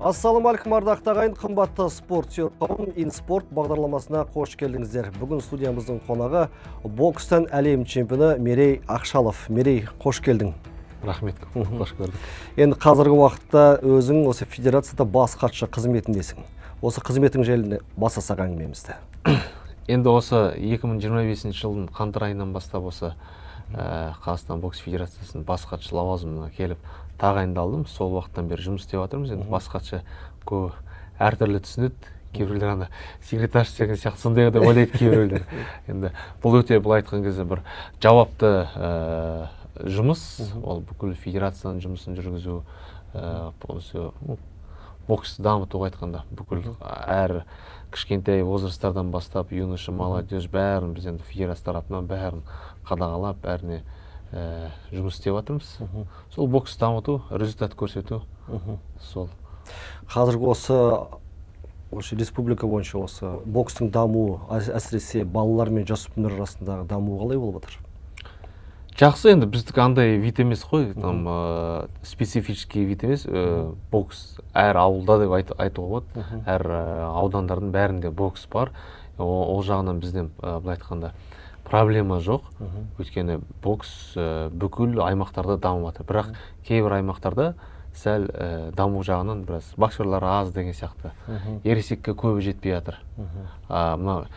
Ассалаумағалейкум, ардақты ағайын, қымбатты спорт сүйер қауым, Инспорт бағдарламасына қош келдіңіздер. Бүгін студиямыздың қонағы бокстан әлем чемпионы Мерей Ақшалов. Мерей, қош келдің. Рахмет, қош көрдік. Енді қазіргі уақытта өзің осы федерацияда бас хатшы қызметіндесің. Осы қызметің жайлы бастасақ әңгімемізді. Енді осы 2025 жылдың қаңтар айынан бастап осы Қазақстан бокс федерациясының бас хатшы лауазымына келіп тағайындалдым. Сол уақыттан бері жұмыс істеп жатырмыз. Енді бас хатшы көбі әртүрлі түсінеді. Кейбіреулер ана секретарь деген сияқты, сондай деп ойлайды кейбіреулер. Енді бұл өте, былай айтқан кезде, бір жауапты жұмыс. Ол бүкіл федерацияның жұмысын жүргізу, полностью, ну, боксты дамытуға айтқанда, бүкіл әр кішкентай возрасттардан бастап, юноша, молодежь, бәрін біз енді федерация тарапынан бәрін қадағалап, бәріне жұмыс істеп жатырмыз. Сол бокс дамыту, результат көрсету сол. Қазіргі осы республика бойынша осы бокстың дамуы, әсіресе балалар мен жасөспірімдер арасындағы дамуы қалай болып жатыр? Жақсы. Енді біздікі андай вид емес қой, там специфический вид емес. Бокс әр ауылда деп айтуға болады, әр аудандардың бәрінде бокс бар. Ол жағынан бізден, былай айтқанда, проблема жоқ, өйткені бокс бүкіл аймақтарда дамып жатыр. Бірақ кейбір аймақтарда сәл даму жағынан біраз боксерлар аз деген сияқты, ересекке көбі жетпей жатыр. А мына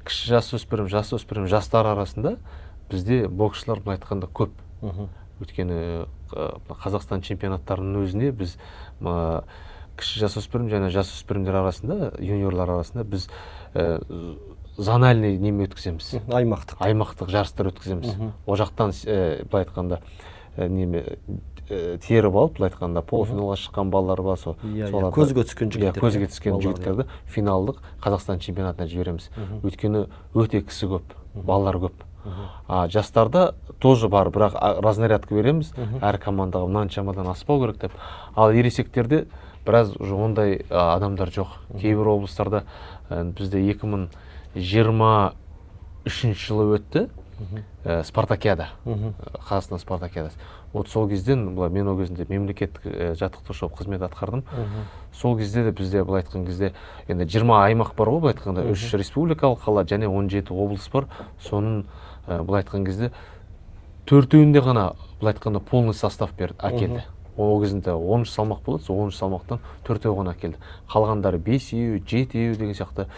кіші жасөспірім, жасөспірім жастар арасында бізде боксшылар, былай айтқанда, көп, өйткені Қазақстан чемпионаттарының өзінде біз кіші жасөспірім және жасөспірімдер арасында, юниорлар арасында біз зональный неме өткіземіз. Аймақтық. Аймақтық жарыстар өткіземіз. Ол жақтан былай айтқанда, неме теріп алып, былай айтқанда, полуфиналға шыққан балалар бар, сол Иә, көзге түскен жігіттер, көзге түскен балалар, иә. жігіттерді финалдық Қазақстан чемпионатына жібереміз, өйткені өте кісі көп, балалар көп. А жастарда тоже бар, бірақ разнарядка береміз әр командаға, мынаншамадан аспау керек деп. Ал ересектерде біраз уже ондай адамдар жоқ. Кейбір облыстарда, бізде 2023 жылы өтті спартакиада, Қазақстан спартакиадасы. Вот сол кезден былай, мен ол кезінде мемлекеттік жаттықтырушы болып қызмет атқардым. Сол кезде де бізде, былай айтқан кезде, енді 20 аймақ бар ғой, былай айтқанда, үш республикалық қала және 17 облыс бар. Соның былай айтқан кезде, төртеуінде ғана, былай айтқанда, полный состав берді, әкелді. Ол кезінде 13 салмақ болады, сол 13 салмақтан төртеу ғана әкелді, қалғандары бесеу, жетеу деген сияқты.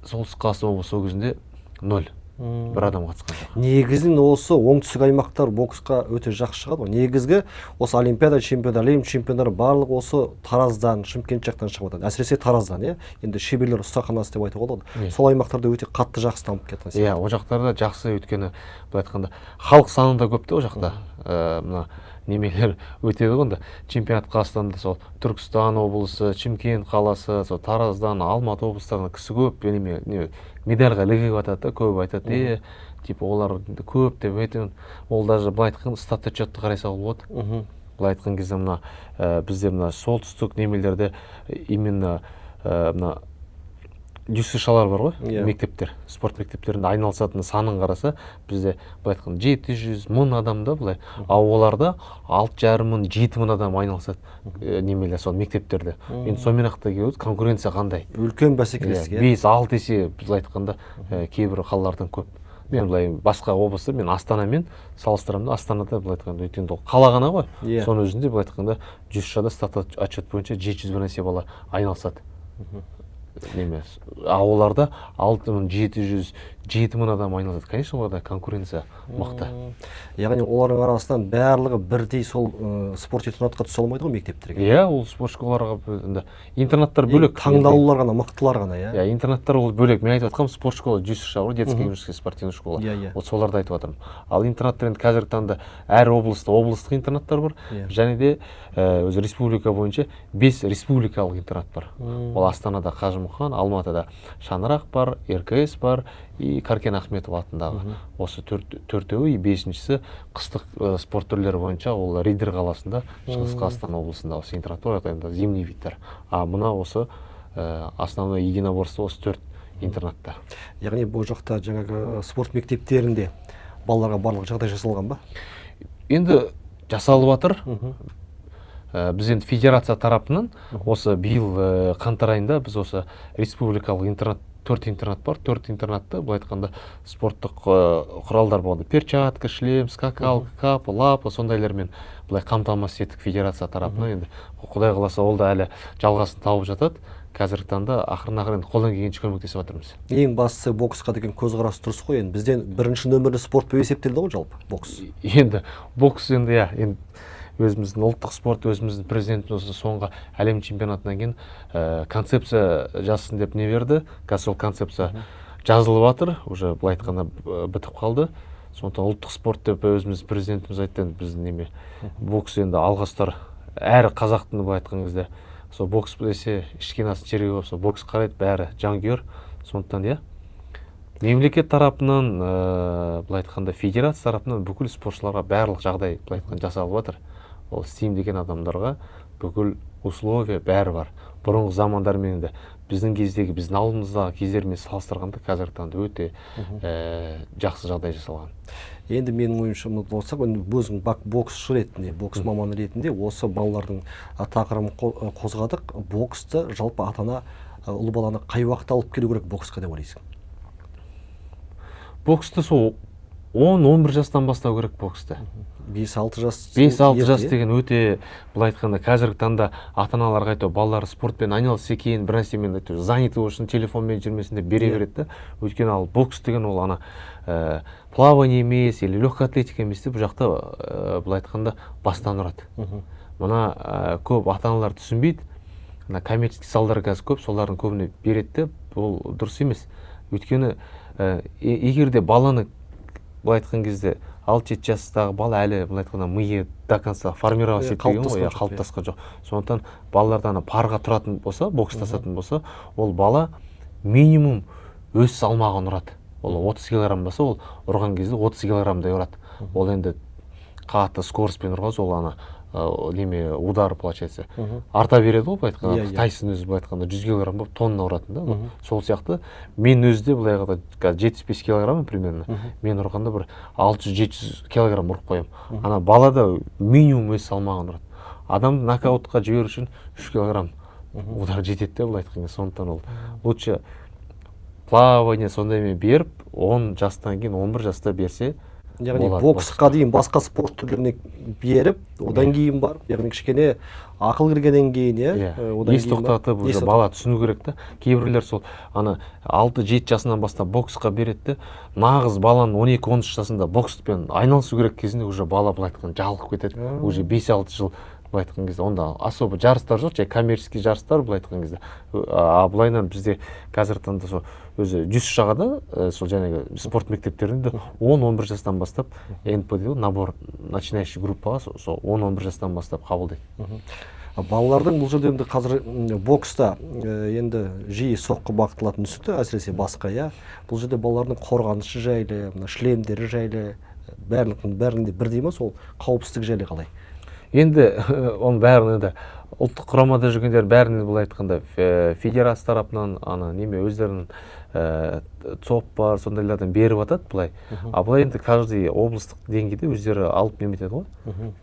Солтүстік Қазақстан облысы сол кезінде ноль, бір адам қатысқан жоқ. Негізінен осы оңтүстік аймақтар боксқа өте жақсы шығады ғой. Негізгі осы олимпиада чемпиондары, әлем чемпиондары барлығы осы Тараздан, Шымкент жақтан шығып жатады, әсіресе Тараздан, иә. Енді шеберлер ұстаханасы деп айтуға болады. Сол аймақтарда өте қатты жақсы дамып кеткен сияқты. Иә, ол жақтарда жақсы, өйткені, былай айтқанда, халық саны да көп те ол жақта. Мына немелер өтеді ғой енді, чемпионат Қазақстанда сол Түркістан облысы, Шымкент қаласы, сол Тараздан, Алматы облыстарынан кісі көп, неме не медальға ілігіп жатады да. Көбі айтады, типа олар көп деп айтады. Ол даже, былай айтқанда, статотчетті қарай салуға болады. Былай айтқан кезде, мына бізде мына солтүстік немелерде именно мына ДЮСШ-лар бар ғой, мектептер, спорт мектептерінде айналысатын санын қараса, бізде, былай айтқанда, 700 мың адам да былай, ал оларда 6,5 мың, 7 мың адам айналысады, немелер сол мектептерде. Енді сонымен ақ та келіп конкуренция қандай? Үлкен бәсекелестік, иә. 5-6 есе, былай айтқанда, кейбір қалалардан көп. Мен былай басқа облыста, мен Астанамен салыстырамын да. Астанада, былай айтқанда, өйткені ол қала ғана ғой, соның өзінде, былай айтқанда, ДЮСШ-да стат отчет бойынша 700 бір нәрсе бала айналысады неме, а оларда 6700, 7000 адам айналысады. Конечно, оларда конкуренция мықты. Яғни олардың арасынан барлығы бірдей сол спорт интернатқа түсе алмайды ғой, мектептерге. Иә, ол спорт школаларға, енді интернаттар бөлек. Таңдаулылар ғана, мықтылар ғана, иә. Иә, интернаттар ол бөлек. Мен айтып жатқаным спорт школа, ДЮСШ ғой, детская юношеская спортивная школа. иә иә Вот соларды айтып жатырмын. Ал интернаттар, енді қазіргі таңда әр облыста облыстық интернаттар бар және де өзі республика бойынша бес республикалық интернат бар. Ол Астанада Қажымұқан, Алматыда Шаңырақ бар, РКС бар и Каркен Ахметов атындағы. Осы төртеуі и бесіншісі қыстық спорт түрлері бойынша, ол Риддер қаласында, Шығыс Қазақстан облысында осы интернат бар, енді зимний видтер. А мына осы основной единоборство осы төрт интернатта. Яғни бұл жақта жаңағы спорт мектептерінде балаларға барлық жағдай жасалған ба? Енді жасалып жатыр. Біз енді федерация тарапынан осы биыл қаңтар айында біз осы республикалық интернат, төрт интернат бар, төрт интернатты, былай айтқанда, спорттық құралдар болғанда, перчатка, шлем, скакалка, капа, лапа, сондайлармен былай қамтамасыз еттік федерация тарапынан. Енді Құдай қаласа, ол да әлі жалғасын тауып жатады. Қазіргі таңда ақырын ақырын енді қолдан келгенше көмектесіп жатырмыз. Ең бастысы, боксқа деген көзқарас дұрыс қой. Енді бізден бірінші нөмірлі спорт болып есептелді ғой жалпы бокс. Енді бокс енді, иә, енді өзіміздің ұлттық спорт. Өзіміздің президентіміз осы соңғы әлем чемпионатынан кейін концепция жазсын деп не берді. Қазір сол концепция жазылып жатыр, уже, былай айтқанда, бітіп қалды. Сондықтан ұлттық спорт деп өзіміздің президентіміз айтты. Енді біздің неме, бокс енді алға ұстар. Әр қазақтың, былай айтқан кезде, сол бокс десе, ішкен асын жерге қойып, сол бокс қарайды бәрі, жанкүйер. Сондықтан, иә, мемлекет тарапынан, былай айтқанда, федерация тарапынан бүкіл спортшыларға барлық жағдай, былай айтқанда, жасалып жатыр. Ол істеймін деген адамдарға бүкіл условия бәрі бар. Бұрынғы замандармен, енді біздің кездегі, біздің алдымыздағы кездермен салыстырғанда, қазіргі таңда өте жақсы жағдай жасалған. Енді менің ойымша болсақ, енді өзің боксшы ретінде, бокс маманы ретінде осы балалардың тақырыбын қозғадық. Боксты жалпы ата ана ұл баланы қай уақытта алып келу керек боксқа деп ойлайсың? Боксты сол 10-11 жастан бастау керек боксты. 5-6 жас. 5-6 ерте, жас иә? деген өте, былай айтқанда, қазіргі таңда ата аналарға айтады, балалары спортпен айналысса екен, бір нәрсемен, әйтеуір, занятый болсын, телефонмен жүрмесін деп бере береді да. Өйткені ал бокс деген ол ана плавание емес или легкая атлетика емес те, бұл жақта, былай айтқанда, бастан ұрады. Мына көп ата аналар түсінбейді. Мына коммерческий залдар қазір көп, солардың көбіне береді де, бұл дұрыс емес. Өйткені егер де баланы, былай айтқан кезде, 6-7 жастағы бала әлі, былай айтқанда, миы до конца формироваться етпеген ғой, иә. Қалыптасқан жоқ, иә. Қалыптасқан жоқ. Сондықтан балаларда ана парға тұратын болса, бокстасатын болса, ол бала минимум өз салмағын ұрады. Ол 30 килограмм болса, ол ұрған кезде 30 килограммдай ұрады. Ол енді қатты скоростьпен ұрған, сол ана неме, удар, получается, арта береді ғой, былай айтқанда. Иә, иә. Тайсон өзі, былай айтқанда, 100 килограмм болып тонна ұратын да. Сол сияқты мен өзі де, былай айтқанда, қазір 75 килограмм примерно, мен ұрғанда бір 600-700 килограмм ұрып қоямын. Ана бала да минимум өз салмағын ұрады. Адамды нокаутқа жіберу үшін 3 килограмм удар жетеді де, былай айтқан кезде. Сондықтан ол лучше плавание сондаймен беріп, 10 жастан кейін, 11 жаста берсе Яғни болады. боксқа дейін басқа спорт түрлеріне беріп, одан кейін барып, яғни кішкене ақыл кіргеннен кейін, иә, иә, одан ес кейін барып- тоқтатып, уже ес бала түсіну керек та. Кейбіреулер сол ана 6-7 жасынан бастап боксқа береді де, нағыз баланың 12-13 жасында бокспен айналысу керек кезінде уже бала, былай айтқанда, жалығып кетеді. Уже 5-6 жыл, былай айтқан кезде, онда особо жарыстар жоқ, жай коммерческий жарыстар, былай айтқан кезде. А былайынан бізде қазіргі таңда сол өзі жүз жағада сол жаңағы спорт мектептерінде 10-11 жастан бастап НП дейді ғой, набор начинающий группаға, сол 10-11 жастан бастап қабылдайды. А балалардың бұл жерде енді қазір бокста енді жиі соққы бағытталатын түсінікті, әсіресе басқа, иә. Бұл жерде балалардың қорғанышы жайлы, мына шлемдері жайлы, барлықтың бәрінде бірдей ма, сол қауіпсіздік жайлы қалай? Енді оның бәрін, енді ұлттық құрамада жүргендер бәріне, былай айтқанда, федерация тарапынан ана неме, өздерінің ЦОП бар, сондайлардан беріп жатады былай. А былай енді каждый облыстық деңгейде өздері алып неметеді ғой.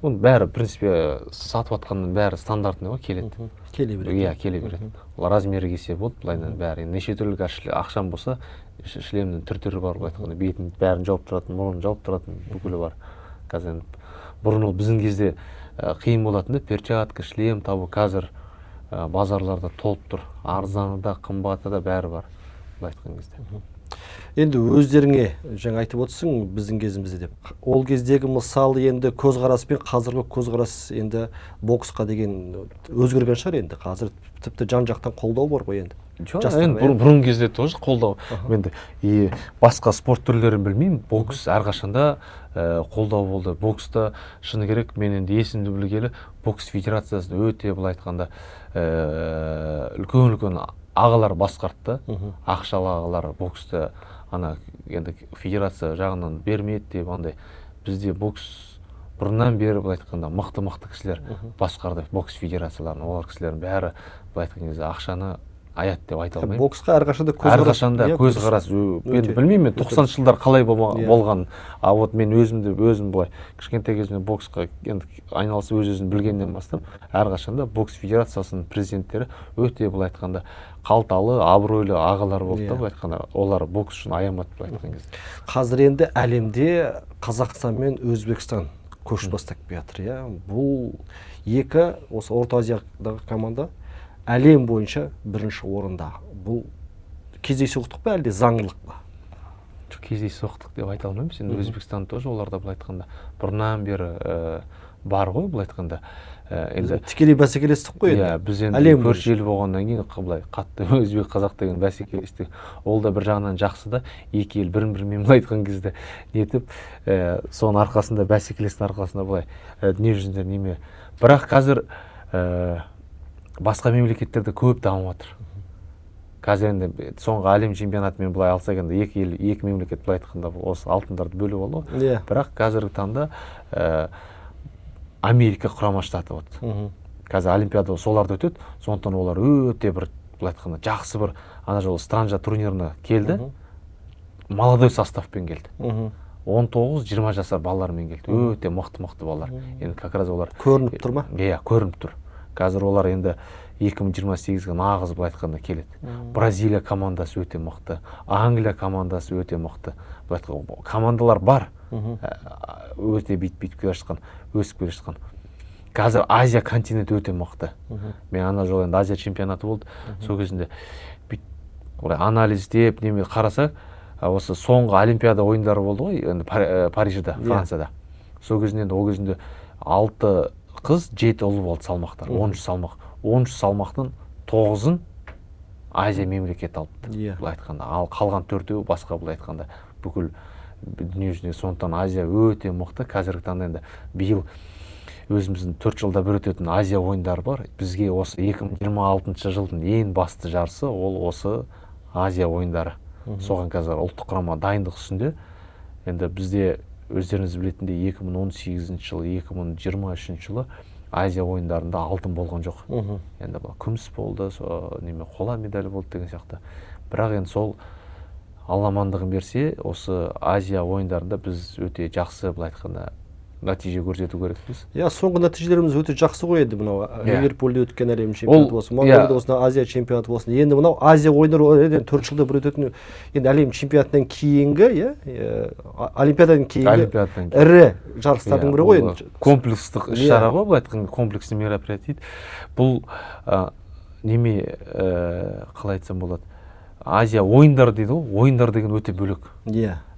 Оның бәрі, в принципе, сатып жатқанның бәрі стандартный ғой келеді. Келе береді. Иә, келе береді. Ол размері келсе болды, былайынан бәрі. Енді неше түрлі қазір ақшам болса, шлемнің түр түрі бар, былай айтқанда, бетін бәрін жауып тұратын, мұрнын жауып тұратын, бүкілі бар қазір. Енді бұрын ол біздің кезде қиын болатын да перчатка, шлем табу. Қазір базарларда толып тұр, арзаны да, қымбаты да, бәрі бар, былай айтқан кезде. Енді өздеріңе жаңа айтып отырсың, біздің кезімізде деп. Ол кездегі, мысалы, енді көзқарас пен қазіргі көзқарас енді боксқа деген өзгерген шығар. Енді қазір тіпті жан жақтан қолдау бар ғой енді Жоқ, жастарға, енді иә? бұрын кезде тоже қолдау. Енді и басқа спорт түрлерін білмеймін, бокс әрқашанда қолдау болды. Бокста, шыны керек, мен енді есімді білгелі бокс федерациясын өте, былай айтқанда, үлкен үлкен ағалар басқарды да. Ақшалы ағалар боксты ана енді федерация жағынан бермеді деп андай. Бізде бокс бұрыннан бері, былай айтқанда, мықты мықты кісілер басқарды бокс федерацияларын. Олар кісілердің бәрі, былай айтқан кезде, ақшаны аят деп айта алмаймын. Боксқа әрқашанда көзқарас, әрқашанда иә, көзқарас, енді Өте- білмеймін мен, өте 90-шы жылдар қалай болғанын. А вот мен өзімді өзім былай кішкентай кезімнен боксқа енді айналысып, өз өзін білгеннен бастап, әрқашанда бокс федерациясының президенттері өте, былай айтқанда, қалталы, абыройлы ағалар болды да. Былай айтқанда, олар бокс үшін аямады, былай айтқан кезде. Қазір енді әлемде Қазақстан мен Өзбекстан көш бастап келе жатыр, иә. Бұл екі осы Орта Азиядағы команда әлем бойынша бірінші орында. Бұл кездейсоқтық па, әлде заңдылық па? Жоқ, кездейсоқтық деп айта алмаймыз енді. Өзбекстан тоже, олар да, былай айтқанда, бұрыннан бері бар ғой, былай айтқанда. Енді тікелей бәсекелестік қой енді. Иә, біз енді әлем көрші ел болғаннан кейін былай қатты өзбек, қазақ деген бәсекелестік, ол да бір жағынан жақсы да. Екі ел бірін бірімен, былай айтқан кезде, нетіп, соның арқасында, бәсекелестің арқасында былай дүние жүзінде неме. Бірақ қазір басқа мемлекеттерде көп дамып жатыр. Қазір енді соңғы әлем чемпионатымен былай алсақ, енді екі ел, екі мемлекет, былай айтқанда, осы алтындарды бөліп алды ғой. Бірақ қазіргі таңда Америка Құрама Штаты, вот қазір олимпиада соларда өтеді, сондықтан олар өте бір, былай айтқанда, жақсы бір. Ана жолы Странжа турниріне келді, молодой составпен келді, 19-20 жасар балалармен келді, өте мықты мықты балалар. Енді как раз олар Көрініп тұр ма? Иә, көрініп тұр. Қазір олар енді 2028-ге нағыз, былай айтқанда, келеді. Бразилия командасы өте мықты, Англия командасы өте мықты. Былай айтқанда, командалар бар. Өте бүйтіп бүйтіп келе жатқан, өсіп келе жатқан. Қазір Азия континенті өте мықты. Мен ана жолы, енді Азия чемпионаты болды, сол кезінде бүйтіп былай анализдеп неме қарасақ, осы соңғы олимпиада ойындары болды ғой енді Парижде, Францияда. Сол кезінде енді, ол кезінде алты қыз, жеті ұл болды салмақтар, 13 салмақ. 13 салмақтың тоғызын Азия мемлекеті алыпты, былай айтқанда. Ал қалған төртеуі басқа, былай айтқанда, бүкіл дүние жүзінде. Сондықтан Азия өте мықты қазіргі таңда. Енді биыл өзіміздің 4 жылда бір өтетін Азия ойындары бар. Бізге осы 2026 жылдың ең басты жарысы ол осы Азия ойындары. Соған қазір ұлттық құрама дайындық үстінде. Енді бізде, өздеріңіз білетіндей, 2018 жылы, 2023 жылы Азия ойындарында алтын болған жоқ. Енді бұл күміс болды, со неме, қола медаль болды деген сияқты. Бірақ енді сол Алла амандығын берсе, осы Азия ойындарында біз өте жақсы, былай айтқанда, нәтиже көрсету керекпіз. Иә, соңғы нәтижелеріміз өте жақсы ғой енді. Мынау Ливерпульде өткен әлем чемпионаты болсын, Монголияда болсын, Азия чемпионаты болсын. Енді мынау Азия ойындары енді 4 жылда бір өтетін, енді әлем чемпионатынан кейінгі, иә, олимпиададан кейінгі Олимпиададан кейін. ірі жарыстардың бірі ғой Бұл енді. Комплекстік іс шара ғой, былай айтқанда, комплексный мероприятие дейді. Бұл неме, қалай айтсам болады, Азия ойындары дейді ғой, ойындар деген өте бөлек.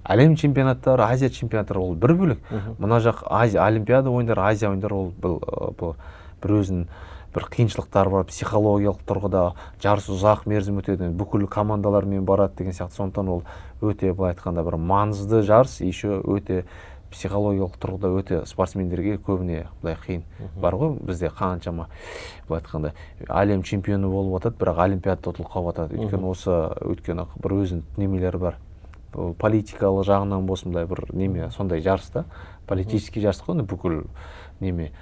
Әлем чемпионаттары, Азия чемпионаттары ол бір бөлек. Мына жақ Азия, олимпиада ойындары, Азия ойындары ол бұл, бұл бір өзінің бір қиыншылықтары бар психологиялық тұрғыда. Жарыс ұзақ мерзім өтеді, бүкіл командалармен барады деген сияқты. Сондықтан ол өте, былай айтқанда, бір маңызды жарыс, еще өте психологиялық тұрғыда өте спортсмендерге көбіне былай қиын бар ғой. Бізде қаншама, былай айтқанда, әлем чемпионы болып жатады, бірақ олимпиадада ұтылып қалып жатады. Өйткені осы, өйткені бір өзінің немелері бар. Бұл политикалық жағынан болсын, былай бір неме, сондай жарыс та, политический жарыс қой енді бүкіл неме.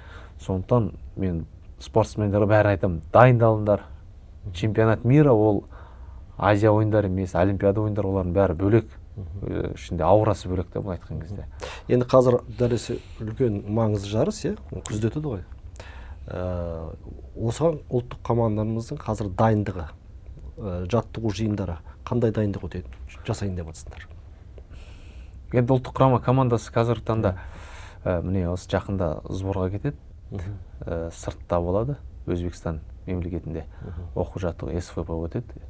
Сондықтан мен спортсмендерге бәрін айтамын: дайындалыңдар. Чемпионат мира ол Азия ойындары емес, олимпиада ойындары, олардың бәрі бөлек. Ішінде аурасы бөлек та, былай айтқан кезде. Енді қазір дәл осы үлкен маңызды жарыс, иә, күзде өтеді ғой. Осыған ұлттық командамыздың қазір дайындығы, жаттығу жиындары қандай, дайындық өтеді, жасайын деп жатсыңдар? Енді ұлттық құрама командасы қазіргі таңда міне, осы жақында сборға кетеді. Сыртта болады, Өзбекстан мемлекетінде оқу жаттығу СВП өтеді.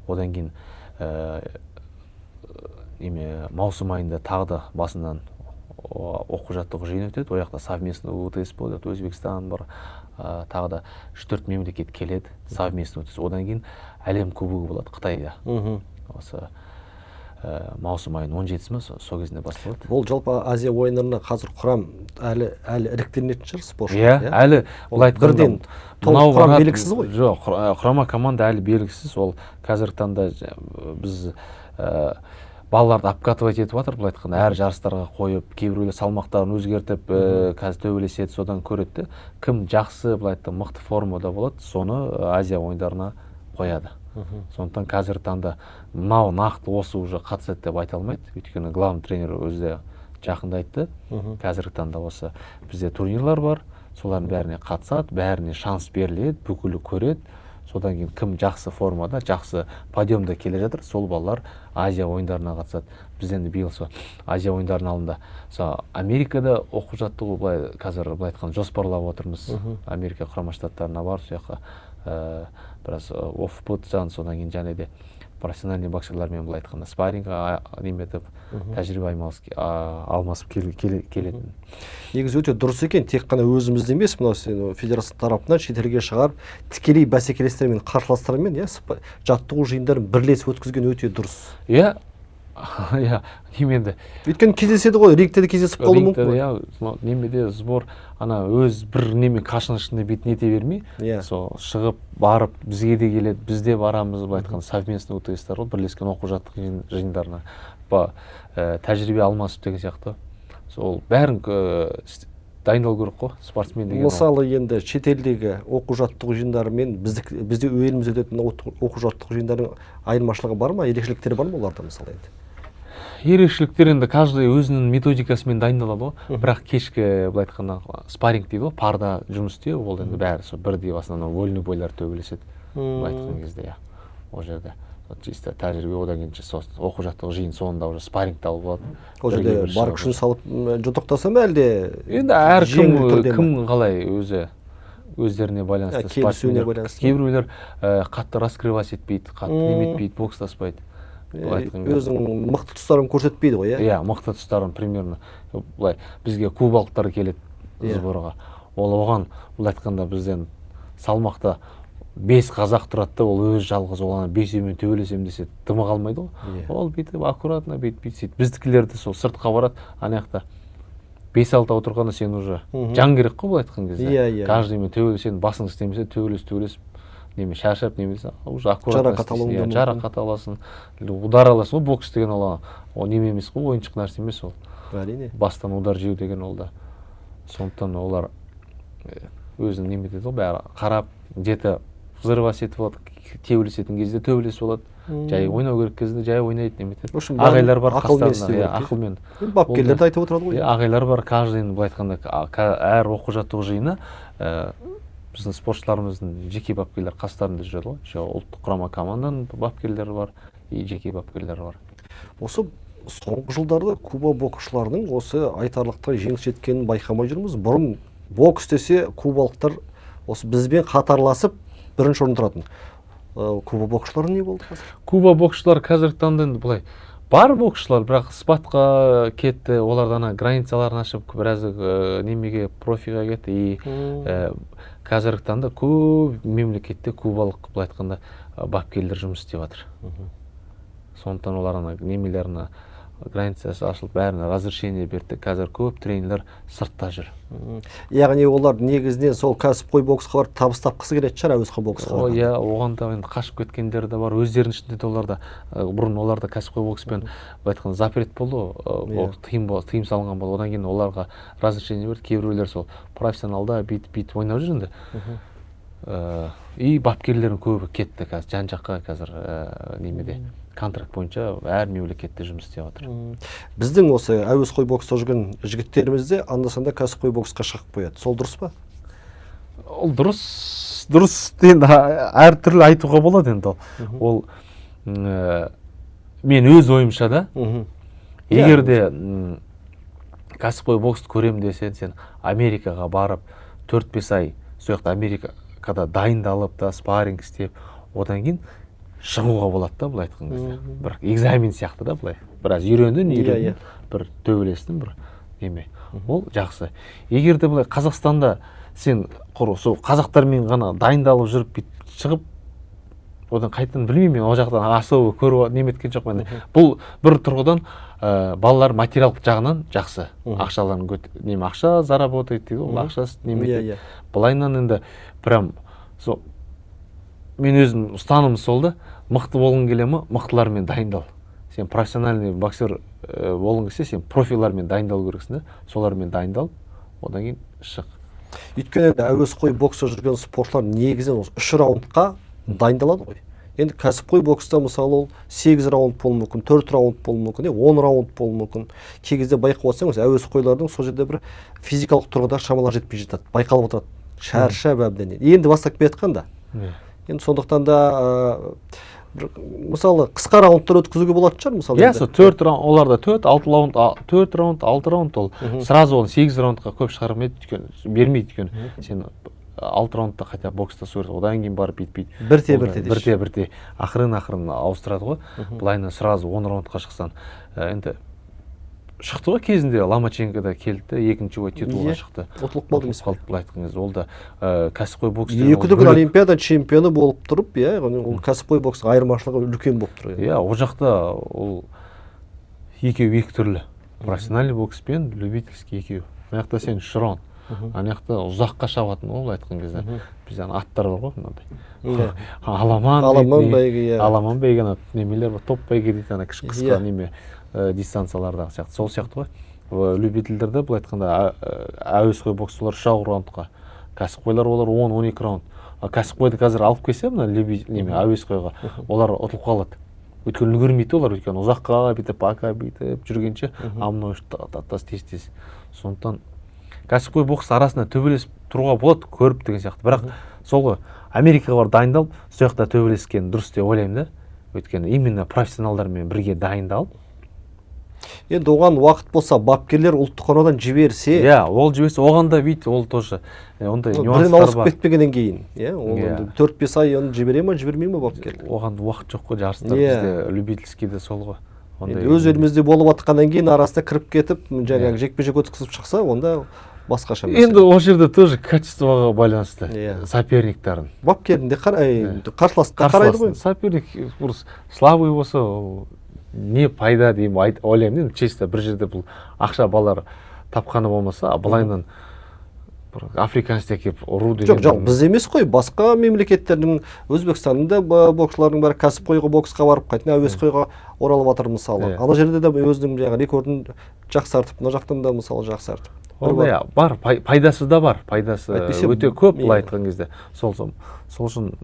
Одан кейін неме, маусым айында тағы да басынан оқу жаттығу жиын өтеді. Ол жақта совместный УТС болады. Өзбекстан бар, тағы да үш төрт мемлекет келеді, совместный УТС. Одан кейін әлем кубогы болады Қытайда. Осы маусым айының 17-сі ма, сол кезінде басталады. Ол жалпы Азия ойындарына қазір құрам әлі іріктелінетін шығар, спортшылар? Иә, әлі, былай айтқанда, бірден толық мынау құрам белгісіз ғой. Жоқ, құрама команда әлі белгісіз. Ол қазіргі таңда біз балаларды обкатывать етіп жатыр, былай айтқанда, әр жарыстарға қойып, кейбіреулер салмақтарын өзгертіп, қазір төбелеседі. Содан көреді де, кім жақсы, былай айтқанда, мықты формада болады, соны Азия ойындарына қояды. Сондықтан қазіргі таңда мынау нақты осы уже қатысады деп айта алмайды, өйткені главный тренер өзі де жақында айтты: қазіргі таңда осы бізде турнирлар бар, солардың бәріне қатысады, бәріне шанс беріледі, бүкілі көреді. Содан кейін кім жақсы формада, жақсы подъемда келе жатыр, сол балалар Азия ойындарына қатысады. Біз енді биыл сол Азия ойындарының алдында сол Америкада оқу жаттығу былай, қазір былай айтқанда, жоспарлап отырмыз. Америка Құрама Штаттарына барып, сол жаққа біраз ОФП, содан кейін және де профессиональный боксерлармен, былай айтқанда, спарринг неметіп, тәжірибе алмасып келетін. Негізі өте дұрыс екен. Тек қана өзімізде емес, мынау сен федерация тарапынан шетелге шығарып, тікелей бәсекелестермен, қарсыластармен, иә, жаттығу жиындарын бірлесіп өткізген өте дұрыс. Иә, неме енді. Өйткені кездеседі ғой, рингте де кездесіп қалуы рингте мүмкін ғой. Иә, мынау немеде сбор ана өз бір неме кашаның ішінде бүйтіп нете бермей, сол шығып барып, бізге де келеді, біз де барамыз. Былай айтқанда, совместный УТС-тар ғой, бірлескен оқу жаттығу жиындарына тәжірибе алмасып деген сияқты. Сол бәрін дайындалу керек қой спортсмен деген ол. Мысалы, енді шетелдегі оқу жаттығу жиындары мен бізде елімізде өтетін оқу жаттығу жиындарының айырмашылығы бар ма, ерекшеліктері бар ма оларда, мысалы, енді? Ерекшеліктер енді каждый өзінің методикасымен дайындалады ғой, бірақ кешкі, былай айтқанда, спарринг дейді ғой, парда жұмыс істеу, ол енді бәрі сол бірдей, в основном вольный бойлар төбелеседі, былай айтқан кезде. Иә, ол жерде чисто тәжірибе, одан кейін сосын оқу жаттығу жиын соңында уже спарринг алып болады. Ол жерде Бірге бір бар шығып. күшін салып жұдырықтаса ма, әлде Енді әркім жеңіл түрде ме? Кім қалай, өзі өздеріне байланысты. Иә, келісуіне Спортсмендер байланысты. Кейбіреулер қатты раскрывать етпейді, қатты неметпейді, бокстаспайды, былай айтқан кезде. Өзінің мықты тұстарын көрсетпейді ғой, иә? Иә, мықты тұстарын. Примерно былай бізге кубалықтар келеді сборға, ол оған, былай айтқанда, бізден салмақта бес қазақ тұрады да, ол өзі жалғыз, ол ана бесеумен төбелесемін десе, дымы қалмайды ғой. Ол бүйтіп аккуратно бүйтіп бүйтіп сөйтіп. Біздікілер де сол сыртқа барады, ана жақта бес алтау тұрғанда сен уже жан керек қой, былай айтқан кезде. Иә, иә. Каждыймен төбелес, сен басың істемесе, төбелес, төбелесіп неме шаршап немесе уже аккуратно Жарақат істейсің. алуың да Иә, мүмкін. жарақат аласың или удар аласың ғой. Бокс деген ол неме емес қой, ойыншық нәрсе емес ол. Бастан удар жеу деген ол да. Сондықтан олар өзін неметеді ғой, бәрі қарап, где то взрываться етіп алады. Төбелесетін кезде төбелесіп алады, жай ойнау керек кезде жай ойнайды, неметеді. В общем, бәрін Ағайлар бар ақылмен қастарында. істеу Иә, керек, иә? ақылмен. Енді бапкерлер де айтып отырады ғой. Иә, ағайлар бар каждый, былай айтқанда, әр оқу жаттығу жиыны біздің спортшыларымыздың жеке бапкерлер қастарында жүреді ғой еще. Ұлттық құрама команданың бапкерлері бар и жеке бапкерлері бар. Осы соңғы жылдарда Куба боксшыларының осы айтарлықтай жеңіс жеткенін байқамай жүрміз. Бұрын бокс десе, кубалықтар осы бізбен қатарласып бірінші орында тұратын. Куба боксшылары не болды қазір? Куба боксшылары қазіргі таңда енді былай бар боксшылар, бірақ спадқа кетті олар, ана границаларын ашып, біраз немеге, профиға кетті. И қазіргі таңда көп мемлекетте кубалық, былай айтқанда, бапкерлер жұмыс істеп жатыр. Сондықтан олар ана немелеріне границасы ашылып, бәріне разрешение берді. Қазір көп тренерлер сыртта жүр. Яғни олар негізінен сол кәсіпқой боксқа барып табыс тапқысы келетін шығар, әуесқой боксқа О, барғанда. иә, оған да енді қашып кеткендер де бар өздерінің ішінде де. Олар да бұрын оларда кәсіпқой бокспен, былай айтқанда, запрет болды ғой, бокс тыйым салынған болды. Одан кейін оларға разрешение берді. Кейбіреулер сол профессионалда бүйтіп бүйтіп ойнап жүр енді. И бапкерлердің көбі кетті қазір жан жаққа. Қазір немеде контракт бойынша әр мемлекетте жұмыс істеп жатыр. Біздің осы әуесқой бокста жүрген жігіттеріміз де анда санда кәсіпқой боксқа шығып қояды, сол дұрыс па? Ол дұрыс, дұрыс енді әртүрлі айтуға болады енді. Ол мен өз ойымша да, егер де кәсіпқой боксты көрем десең, сен Америкаға барып, 4-5 ай сол жақта, Америкада дайындалып та, спарринг істеп, одан кейін шығуға болады да, былай айтқан кезде. Бір экзамен сияқты да, былай біраз үйрендің, үйрендің, бір төбелестің, бір неме, ол жақсы. Егер де былай Қазақстанда сен құр сол қазақтармен ғана дайындалып жүріп, бүйтіп шығып, одан қайтадан, білмеймін, мен ол жақтан особо көріп неметкен жоқпын енді. Бұл бір тұрғыдан балалар материалдық жағынан жақсы, ақшаларын неме, ақша заработает дейді ғой, ақшасы неметеді. Былайынан енді прям сол мен өзім ұстанымым сол да: мықты болғың келе ма, мықтылармен дайындал. Сен профессиональный боксер болғың келсе, сен профилармен дайындалу керексің да. Солармен дайындалып, одан кейін шық. Өйткені енді әуесқой бокста жүрген спортшылар негізінен осы үш раундқа дайындалады ғой. Енді кәсіпқой бокста, мысалы, ол 8 раунд болуы мүмкін, 4 раунд болуы мүмкін, 10 раунд болуы мүмкін. Кей кезде байқап отырсаң, осы әуесқойлардың сол жерде бір физикалық тұрғыда шамалары жетпей жатады, байқалып отырады, шаршап әбден, енді бастап келе жатқан да. Енді сондықтан да бір, мысалы, қысқа раундтар өткізуге болатын шығар, мысалы. Иә. Енді. Сол төрт раунд, оларда төрт, алты раунд, төрт раунд, алты раунд. Ол сразу оны 8 раундқа көп шығармайды, өйткені бермейді, өйткені сен алты раундта хотя бы бокстасу керек, одан кейін барып бүйтіп бүйтіп. Бірте Ол да бірте. Бірте бірте, ақырын ақырын ауыстырады ғой. Былайынан сразу 10 раундқа шықсаң, енді шықты ғой, кезінде Ломаченко да келді де, екінші бой титулға шықты. Ұтылып қалды емес Ұтылып пе? қалды. Былай айтқан кезде, ол да кәсіпқой бокс деген ол Екі дүркін бөлек. Олимпиада чемпионы болып тұрып, иә, яғни ол кәсіпқой бокстың айырмашылығы үлкен болып тұр енді. Иә, ол жақта ол екеуі екі түрлі: профессиональный бокс пен любительский екеуі. Мына жақта сен үш раунд, ана жақта ұзаққа шабатын ғой. Былай айтқан кезде, бізде ана аттар бар ғой мынандай, аламан дейді, Аламан не- бәйге, иә. Аламан бәйге, ана немелер бар, топ бәйге дейді, ана кіші қысқа неме, дистанциялардағы сияқты, сол сияқты ғой. Любительдерде, былай айтқанда, әуесқой боксшылар үш ақ раундқа, кәсіпқойлар олар 10-12 раунд. Ал кәсіпқойды қазір алып келсе, мына неме, әуесқойға, олар ұтылып қалады, өйткені үлгермейді олар, өйткені ұзаққа бүйтіп, пока бүйтіп жүргенше, а мынау тас тез тез. Сондықтан кәсіпқой бокс арасында төбелесіп тұруға болады, көріп деген сияқты. Бірақ сол ғой, Америкаға барып дайындалып, сол жақта төбелескен дұрыс деп ойлаймын да, өйткені именно профессионалдармен бірге дайындалып. Енді оған уақыт болса, бапкерлер ұлттық құрамадан жіберсе. Иә, ол жіберсе, оған да бүйтіп, ол тоже ондай Бірден нюанстар ауысып бар. кетпегеннен кейін, иә, ол енді 4-5 ай оны жібере ма, жібермей ма бапкер? Оған уақыт жоқ қой, жарыстар. Бізде любительскийде сол ғой ондай. Енді өз елімізде болып жатқаннан кейін арасында кіріп кетіп, жаңағы жекпе жек өткізіп шықса, онда басқаша мәселе. Енді ол жерде тоже качествоға байланысты, соперниктарын. Бапкердің де қарсыласты да қарайды ғой. Қарсыластың. Соперник бір слабый болса, ол не пайда деймін, ойлаймын енді чисто. Бір жерде бұл ақша балалар тапқаны болмаса, а былайынан бір африканецті әкеліп ұру деген. Жоқ, жоқ, біз емес қой, басқа мемлекеттердің, Өзбекстанның да боксшыларының бәрі кәсіпқойға боксқа барып, қайтадан әуесқойға оралып жатыр, мысалы. Ана жерде де өзінің жаңағы рекордын жақсартып, мына жақтан да, мысалы, жақсартып. Ол иә, бар, пайдасы да бар, пайдасы Әйтпесе, өте көп, былай айтқан кезде. Сол үшін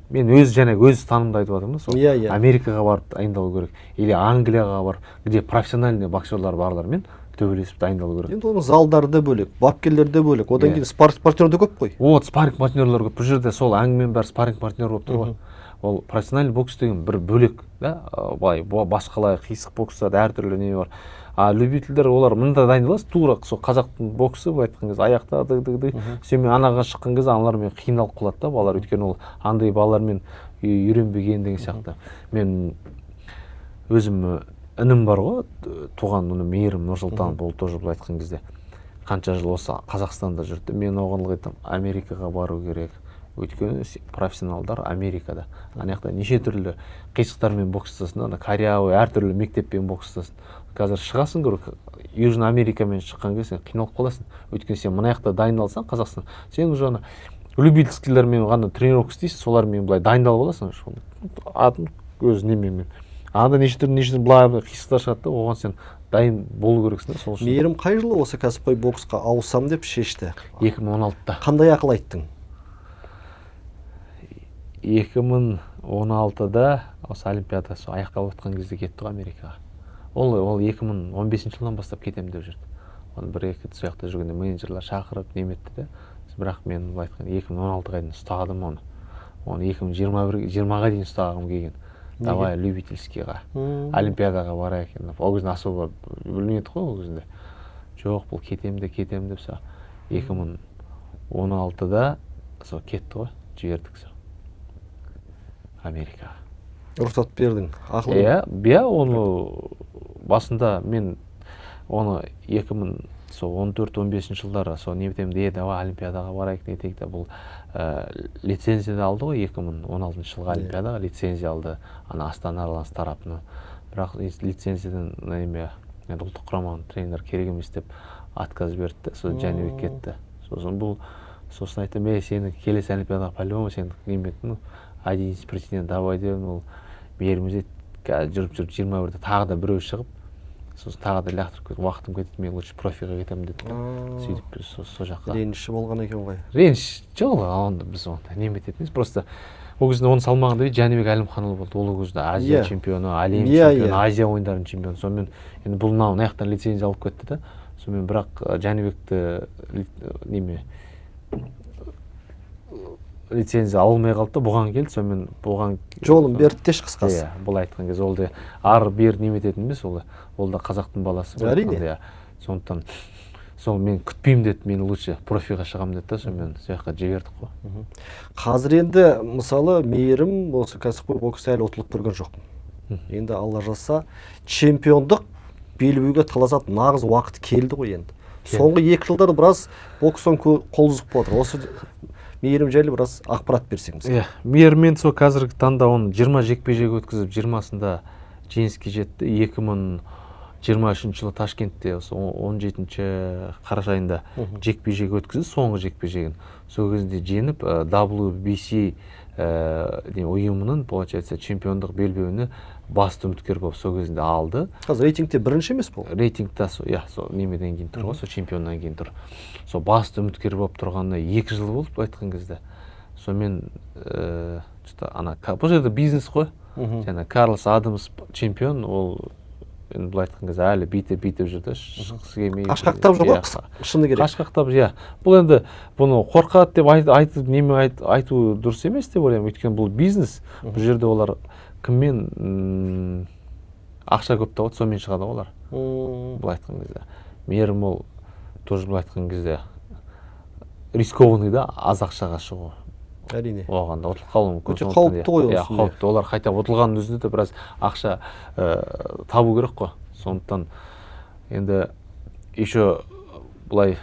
мен өз жаңағы өз ұстанымымды айтып жатырмын да, сол Иә, иә. Америкаға барып дайындалу керек или Англияға барып, где профессиональный боксерлар барлармен төбелесіп дайындалу керек. Енді оның залдары да бөлек, бапкерлер де бөлек, одан кейін спарринг партнер де көп қой. Вот, спарринг партнерлар көп. Бұл жерде сол әңгіменің бәрі спарринг партнер болып тұр ғой. Ол профессиональный бокс деген бір бөлек да, былай басқалай қисық бокста да әртүрлі не бар, а любительдер олар мында дайындаласың, тура сол қазақтың боксы, былай айтқан кезде, аяқта дыг дыг дыг. Сонымен анаға шыққан кезде аналармен қиналып қалады да балалар, өйткені ол андай балалармен үйренбеген деген сияқты. Мен өзім інім бар ғой, туған інім Мейірім Нұрсұлтанов, ол тоже, былай айтқан кезде, қанша жыл осы Қазақстанда жүрді. Мен оған ылғи айтамын: Америкаға бару керек, өйткені профессионалдар Америкада, ана жақта неше түрлі қисықтармен бокстасың да, ана корявый әртүрлі мектеппен бокстасың. Қазір шығасың, көрі, Южный Америкамен шыққан кезде сен қиналып қаласың, өйткені сен мына жақта дайындалсаң, Қазақстан, сен уже ана любительскийлермен ғана тренировка істейсің, солармен былай дайындалып аласың, атын өз неменен. Анда неше түрлі, неше түрлі былай былай қисықтар шығады да, оған сен дайын болу керексің да, сол үшін. Мейірім қай жылы осы кәсіпқой боксқа ауысам деп шешті? 2016-да. Қандай ақыл айттың? 2016-да, осы Олимпиада сол аяқталып жатқан кезде кетті ғой Америкаға. Ол 2015 жылдан бастап кетемін деп жүрді. Оны бір екі сол жақта жүргенде менеджерлер шақырып неметті де, бірақ мен, былай айтқанда, 2016-ға дейін ұстадым оны. Оны 2021, 20-ға дейін ұстағым келген, давай любительскийға, Олимпиадаға барайық енді. Ол кезде особо білмедік қой ол кезінде. Жоқ, бұл кетемін де, кетемін деп, сол 2016-да сол кетті ғой, жібердік сол Америкаға. Рұқсат бердің, ақыл. Иә, оны басында мен оны 2014, 15-жылдары сол не етемін де, давай Олимпиадаға барайық, не етейік те. Бұл лицензия да алды ғой, 2016 жылғы Олимпиадаға лицензия алды ана Астана Арланс тарапынан. Бірақ лицензиядан неме, енді ұлттық құраманың тренер керек емес деп отказ берді де, сол Жәнібек кетті. Сосын бұл, сосын айттым: «Ей, сені келесі Олимпиадаға по любому сен неме, ну, один из претендент, давай», — дедім. Ол Мейірім қазір жүріп жүріп 21-де тағы да біреу шығып, сосын тағы да лақтырып кетіп, уақытым кетеді, мен лучше профиға кетемін деді да. Сөйтіп біз сол жаққа. Реніші болған екен ғой. Реніш жоқ, онда біз онда неме ететін емес, просто Ол кезде оның салмағында Жәнібек Әлімханұлы болды. Ол кезде Азия чемпионы, әлем чемпионы, Азия ойындарының чемпионы. Сонымен енді бұл мынау жақтан лицензия алып кетті да. Сонымен, бірақ Жәнібекті неме, лицензия алмай қалды да, бұған келді. Сонымен бұған Жолын берді деші, қысқасы. Иә, бұл айтқан кезде ол да ары бері немететін емес, ол да қазақтың баласы былай Әрине. айтқанда, иә. Сондықтан сол мен күтпеймін деді, мен лучше профиға шығамын деді да, сонымен сол жаққа жібердік қой. Қазір енді, мысалы, Мейірім осы кәсіпқой бокста әлі ұтылып көрген жоқ. Енді, Алла жазса, чемпиондық белбеуге таласатын нағыз уақыт келді ғой енді. Соңғы 2 жылда біраз бокстан қол үзіп жатыр. Осы Мейірім жайлы біраз ақпарат берсең бізге. Иә, Мейірмен сол қазіргі таңда оның 20 жекпе жек өткізіп, 20-сында жеңіске жетті. 2023 жылы Ташкентте осы 17 қараша айында жекпе жек өткізді, соңғы жекпе жегін сол кезінде жеңіп, WBC не, ұйымының, получается, чемпиондық белбеуіне басты үміткер болып сол кезінде алды. Қазір рейтингте бірінші емес пе ол? Рейтингте сол, иә, сол немеден кейін тұр ғой, сол чемпионнан кейін тұр. Сол басты үміткер болып тұрғанына 2 жыл болды, былай айтқан кезде. Сонымен что ана бұл жерде бизнес қой. Жаңа Карлос Адамс чемпион, ол енді былай айтқан кезде әлі бүйтіп бүйтіп жүр да, шыққысы келмей. Қашқақтап жүр ғой, Иә, шыны керек. Қашқақтап, иә. Бұл енді бұны қорқады деп айтып неме айту дұрыс емес деп ойлаймын, өйткені бұл бизнес. Бұл жерде олар кіммен ақша көп табады, сонымен шығады ғой олар. Былай айтқан кезде, Мейірім ол тоже, былай айтқан кезде, рискованный да аз ақшаға шығу. Әрине. Оған да ұтылып қалуы мүмкін. Өте Сондықтан қауіпті иә, ғой иә, оның үстінде. Қауіпті. Олар хотя бы ұтылғанның өзінде де біраз ақша табу керек қой. Сондықтан енді еще былай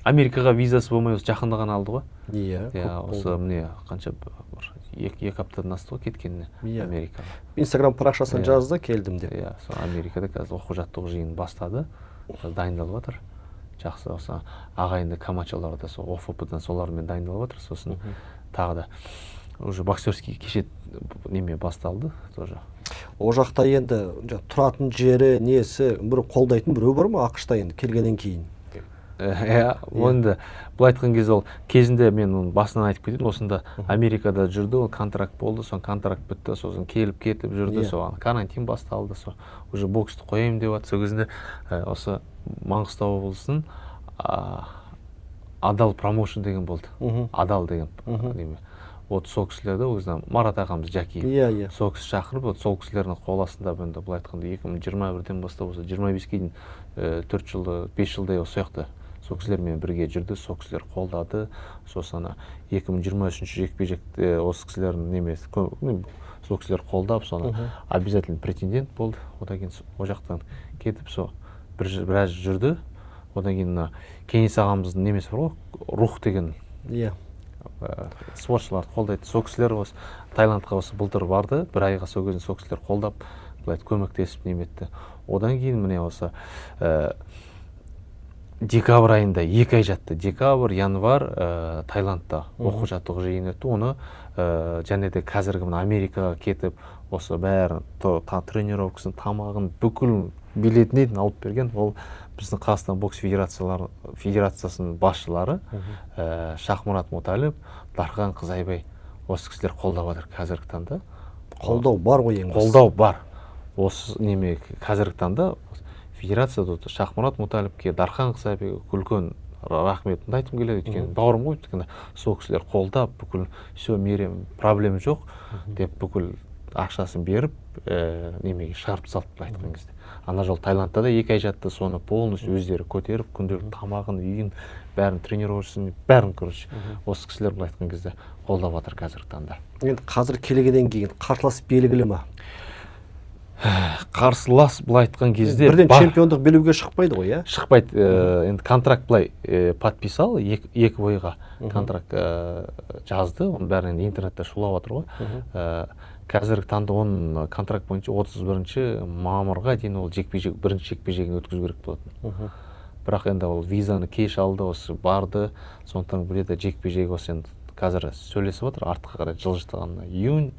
Америкаға визасы болмай, осы жақында ғана алды ғой. Иә. Иә. Көп Осы болды. міне, қанша, бір 2 аптадан асты ғой кеткеніне Америкаға. Инстаграм парақшасынан жазды, келдім деп. Иә, сол Америкада қазір оқу жаттығу жиынын бастады, қазір дайындалып жатыр жақсы. Осы ағайынды Камачолар да сол ОФП-дан, солармен дайындалып жатыр. Сосын тағы да уже боксерский кеше неме басталды тоже. Ол жақта енді тұратын жері, несі, бір қолдайтын біреу бар ма АҚШ-та енді келгеннен кейін? Иә, енді былай айтқан кезде, ол кезінде, мен оны басынан айтып кетейін, осында Америкада жүрді, ол контракт болды, соны контракт бітті, сосын келіп кетіп жүрді. Соған карантин басталды, сол уже боксты қояйын деп жатыр. Сол кезінде осы Маңғыстау облысының Адал промоушн деген болды. Адал деген неме, вот сол кісілерді, ол кезде Марат ағамыз Жәкиев, иә иә сол кісі шақырып, вот сол кісілердің қол астында енді былай айтқанда 2021-ден бастап осы 25-ке дейін 4 жылда, 5 жылдай осы жақта сол кісілермен бірге жүрді, сол кісілер қолдады. Сосын ана 2023 жекпе жекте осы кісілердің немесі ну, сол кісілер қолдап, соны обязательно претендент болды. Одан кейін ол жақтан кетіп, сол біраз жүрді. Одан кейін мына Кеңес ағамыздың немесі бар ғой, Рух деген, спортшыларды қолдайды. Сол кісілер осы Таиландқа осы былтыр барды бір айға. Сол кезде сол кісілер қолдап, былай көмектесіп неметті. Одан кейін міне осы декабрь айында 2 ай жатты, декабрь, январь, Таиландта оқу жаттығу жиын өтті. Оны және де қазіргі мына Америкаға кетіп, осы бәрін тренировкасын, тамағын, бүкіл билетіне дейін алып берген ол біздің Қазақстан бокс федерациясының басшылары Шахмұрат Мұталіп, Дархан Қызайбай, осы кісілер қолдап жатыр қазіргі таңда. Қолдау бар ғой ең бастысы. Қолдау бар. Осы неме, қазіргі таңда федерация Шахмұрат Мұталіпке, Дархан Қызайбайға үлкен рахметімді айтқым келеді, өйткені бауырым ғой. Өйткені сол кісілер қолдап, бүкіл все, Мейрам, проблема жоқ деп, бүкіл ақшасын беріп, немеге шығарып салды. Былай айтқан кезде, ана жолы Таиландта да 2 ай жатты, соны полностью өздері көтеріп, күнделікті тамағын, үйін, бәрін, тренировкасын, бәрін, короче, осы кісілер былай айтқан кезде қолдап жатыр қазіргі таңда. Енді қазір келгеннен кейін қарсылас белгілі ма? Қарсылас, былай айтқан кезде, Бірден бар. чемпиондық белбеуге шықпайды ғой, иә? Шықпайды. Енді контракт былай подписал, екі бойға контракт жазды. Оның бәрі енді интернетте шулап жатыр ғой. Қазіргі таңда оның контракт бойынша 31 мамырға дейін ол жекпе жек, бірінші жекпе жегін өткізу керек болатын. Бірақ енді ол визаны кеш алды, осы барды. Сондықтан бұл жерде жекпе жек осы енді қазір сөйлесіп жатыр, артқа қарай жылжытқанына июнь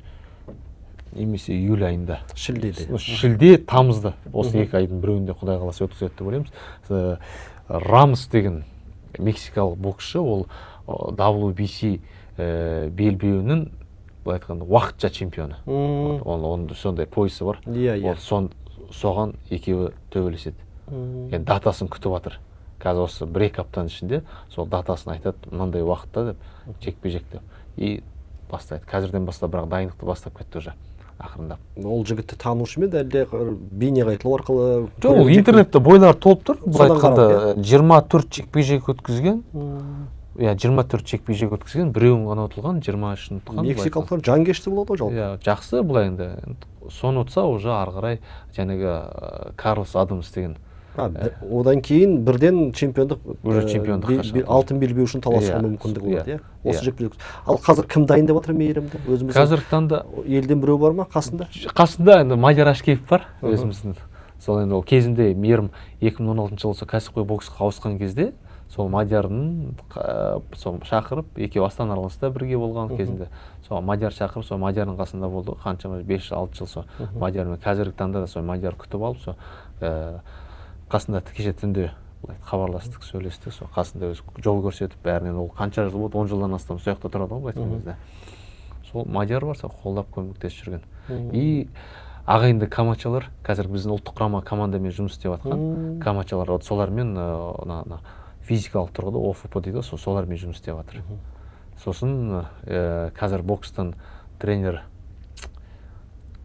немесе июль айында. Шілдеде. Ну, шілде, тамызда, осы 2 айдың біреуінде, құдай қаласа, өткізеді деп ойлаймыз. Рамос деген Мексикалық боксшы, ол WBC белбеуінің, былай айтқанда, уақытша чемпионы. Оның сондай поясы бар. Иә иә Ол соған екеуі төбелеседі. Енді датасын күтіп жатыр. Қазір осы 1-2 аптаның ішінде сол датасын айтады, мынандай уақытта деп, жекпе жек деп, и бастайды. Қазірден бастап, бірақ, дайындықты бастап кетті уже ақырындап. Ол жігітті танушы ма еді, әлде бейне қайталау арқылы? Жоқ, ол интернетте бойлары толып тұр, былай Содан қарап, айтқанда. 24 жекпе жек өткізген, иә, 24 жекпе жек өткізген, біреуін ғана ұтылған, 23-ін ұтқан, былай. Мексикалықтар жанкешті болады ғой жалпы. Иә, жақсы. Былай енді соны ұтса, уже ары қарай жаңағы Карлос Адамс деген. Одан кейін бірден чемпиондық Уже чемпиондыққа шығады. Алтын белбеу үшін таласуға мүмкіндігі болады, иә, осы жекпе-жек. Ал қазір кім дайындап жатыр Мейірімді, өзіміздің Қазіргі таңда елден біреу бар ма қасында? Қасында енді Мадияр Ашкеев бар өзіміздің. Сол енді ол кезінде Мейірім 2016 жылы сол кәсіпқой боксқа ауысқан кезде сол Мадиярдың сол шақырып, екеуі Астана Арланста бірге болған кезінде, сол Мадияр шақырып, сол Мадиярдың қасында болды ғой қаншама, 5-6 жыл сол Мадиярмен. Қазіргі таңда да сол Мадияр күтіп алып, сол қасында. Кеше түнде былай хабарластық, сөйлестік. Сол қасында өзі жол көрсетіп бәрінен. Ол қанша жыл болды, 10 жылдан астам сол жақта тұрады ғой, былай айтқан кезде. Сол Мадияр бар, сол қолдап, көмектесіп жүрген. И ағайынды Камачалар, қазір біздің ұлттық құрама командамен жұмыс істеп жатқан Камачалар, вот солармен ана физикалық тұрғыда, ОФП дейді ғой, сол солармен жұмыс істеп жатыр. Сосын қазір бокстан тренер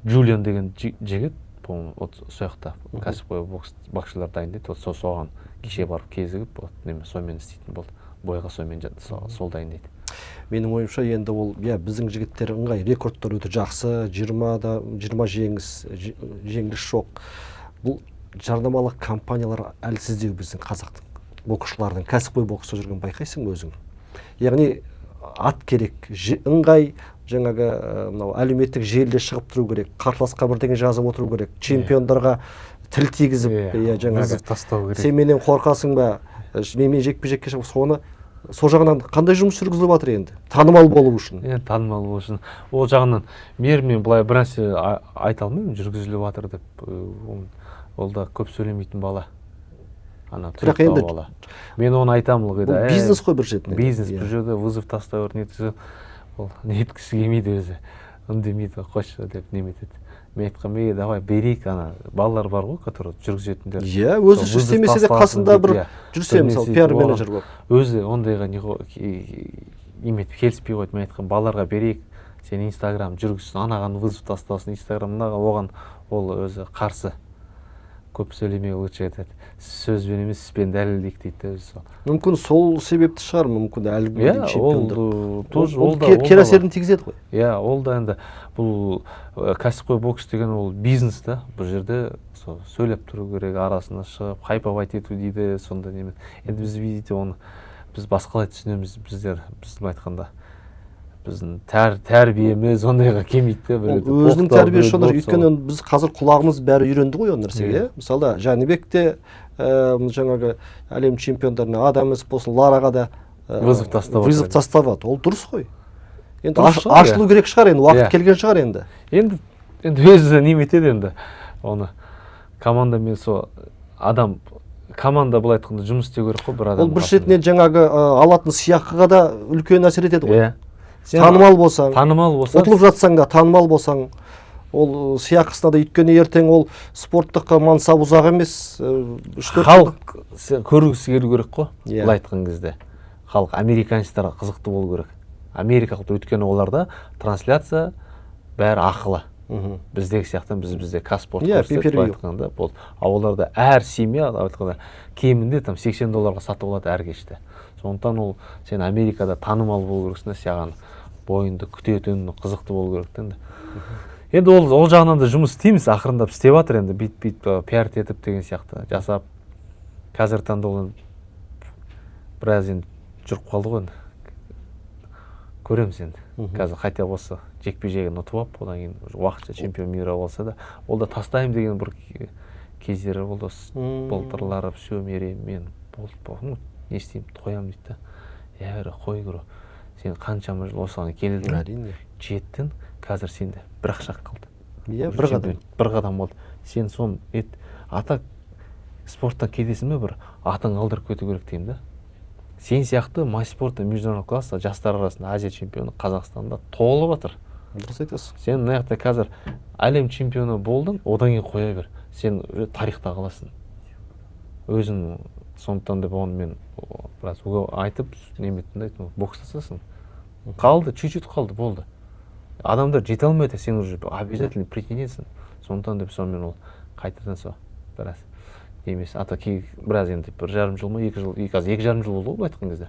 Джулиан деген жігіт, по-моему, вот сол жақта кәсіпқой бокс боксшылар дайындайды. Вот сол соған кеше барып кезігіп, вот неме, сонымен істейтін болды, бойға сонымен сол дайындайды. Менің ойымша, енді ол, иә, біздің жігіттер ыңғай, рекордтар өте жақсы, 20 да 20 жеңіс, жеңіліс жоқ. Бұл жарнамалық компаниялар әлсіздеу біздің қазақтың боксшыларының кәсіпқой бокста жүрген, байқайсың ба өзің? Яғни ат керек, ыңғай жаңағы мынау әлеуметтік желіде шығып тұру керек, қарсыласқа бірдеңе жазып отыру керек, чемпиондарға тіл тигізіп, иә, жаңағы Вызов тастау керек. Сен менен қорқасың ба, менімен жекпе жекке шығып. Соны сол жағынан қандай жұмыс жүргізіліп жатыр енді танымал болу үшін? Енді танымал болу үшін ол жағынан мен былай бір нәрсе айта алмаймын, жүргізіліп жатыр деп. Ол да көп сөйлемейтін бала ана, Бірақ тұйықтау енді бала. Мен оны айтамын ылғи да. Бұл бизнес қой бір шетінен. Бизнес. Бұл жерде вызов тастау керек, неткізу, ол неткісі келмейді, өзі үндемейді, қойшы деп неметеді. Мен айтқанмын: «Ей, давай берейік, ана балалар бар ғой, который жүргізетіндер». Иә, өзі Сол вызов істемесе де, тасталсын қасында деп, бір иә. жүрсе, Бір мысалы, несі пиар оған менеджер болып. Өзі ондайға не неметіп, келіспей қойды. Мен айтқанмын: «Балаларға берейік, сен Инстаграм жүргізсін, анаған вызов тастасын, Инстаграм мынаған, оған». Ол өзі қарсы, көп сөйлемей, лучше айтады, сөзбен емес, іспен дәлелдейік дейді да өзі сол. Мүмкін, сол себепті шығар, мүмкін, әлі күнге дейін Иә, ол чемпиондық тоже ол ол да кері ол да бар. әсерін тигізеді ғой. Иә, ол да. Енді бұл кәсіпқой бокс деген ол бизнес та. Бұл жерде сол сөйлеп тұру керек, арасына шығып, хайповать ету дейді сонда немен. Енді біз, видите, оны біз басқалай түсінеміз. Біздер, біз, былай айтқанда, біздің тәрбиеміз ондайға келмейді да. Ол Біреуді өзінің боқтау, тәрбиесі біреуді сондай. боқтау. Өйткені біз қазір құлағымыз бәрі үйренді ғой ол нәрсеге. Иә. Иә, мысалы, Жәнібек те жаңағы әлем чемпиондарына, Адамес болсын, Лараға да Вызов тастап вызов отыр. тастап жатыр. Ол дұрыс қой енді. Дұрыс шығар, иә. Ашылу керек шығар енді, уақыт келген шығар енді. Енді өзі неметеді енді оны, командамен, сол адам, команда, былай айтқанда, жұмыс істеу керек қой бір адам Ол бір шетінен жаңағы алатын сыйақыға да үлкен әсер етеді ғой. Иә. Сен Танымал болсаң, танымал болсаң, ұтылып жатсаң да, танымал болсаң, ол сыйақысына да. Өйткені ертең ол спорттық мансап ұзақ емес, 3-4 Халық сен көргісі келу керек қой. Иә. Былай айтқан кезде, халық, американецтарға қызықты болу керек, америкалықтар, өйткені оларда трансляция бәрі ақылы. Біздегі сияқты бізде Казспорт Иә, көрсетеді, pay-per-view. Былай айтқанда, болды. Ал оларда әр семья, былай айтқанда, кемінде там 80 долларға сатып алады әр кешті. Сондықтан ол сен Америкада танымал болу керексің да, саған бойыңды күтетін, қызықты болу керек та. Енді ол жағынан да жұмыс істейміз, ақырындап істеп жатыр енді, бүйтіп бүйтіп пиар етіп деген сияқты жасап. Қазіргі таңда ол енді біраз енді жүріп қалды ғой енді, көреміз енді. Қазір хотя бы осы жекпе жегін ұтып алып, одан кейін уже уақытша чемпион мира болса да, ол да тастаймын деген бір кездері болды осы былтырлары. «Все, Мерей, мен болды, ну, не істеймін, қоямын», — дейді да. Я говорю: «Қой, говорю, сен қаншама жыл осыған келдің, жеттің, қазір сенде бір ақ шақ қалды». Иә, Уже бір қадам. чемпион, бір қадам болды, сен соны ет. А так спорттан кетесің бе, бір атың қалдырып кету керек деймін да. Сен сияқты мастер спорта международного класса жастар арасында Азия чемпионы Қазақстанда толып жатыр. Дұрыс айтасың. Сен мына жақта қазір әлем чемпионы болдың, одан кейін қоя бер, сен уже тарихта қаласың өзің. Сондықтан деп оны мен біраз айтып неметтім да, айттым: бокстасасың, қалды, чуть чуть қалды, болды, адамдар жете алмайды, сен уже обязательно претендентсің. Сондықтан деп сонымен ол қайтадан сол біраз немес, а то біраз енді 1,5 жыл ма, 2 жыл, қазір 2,5 жыл болды ғой. Былай айтқан кезде,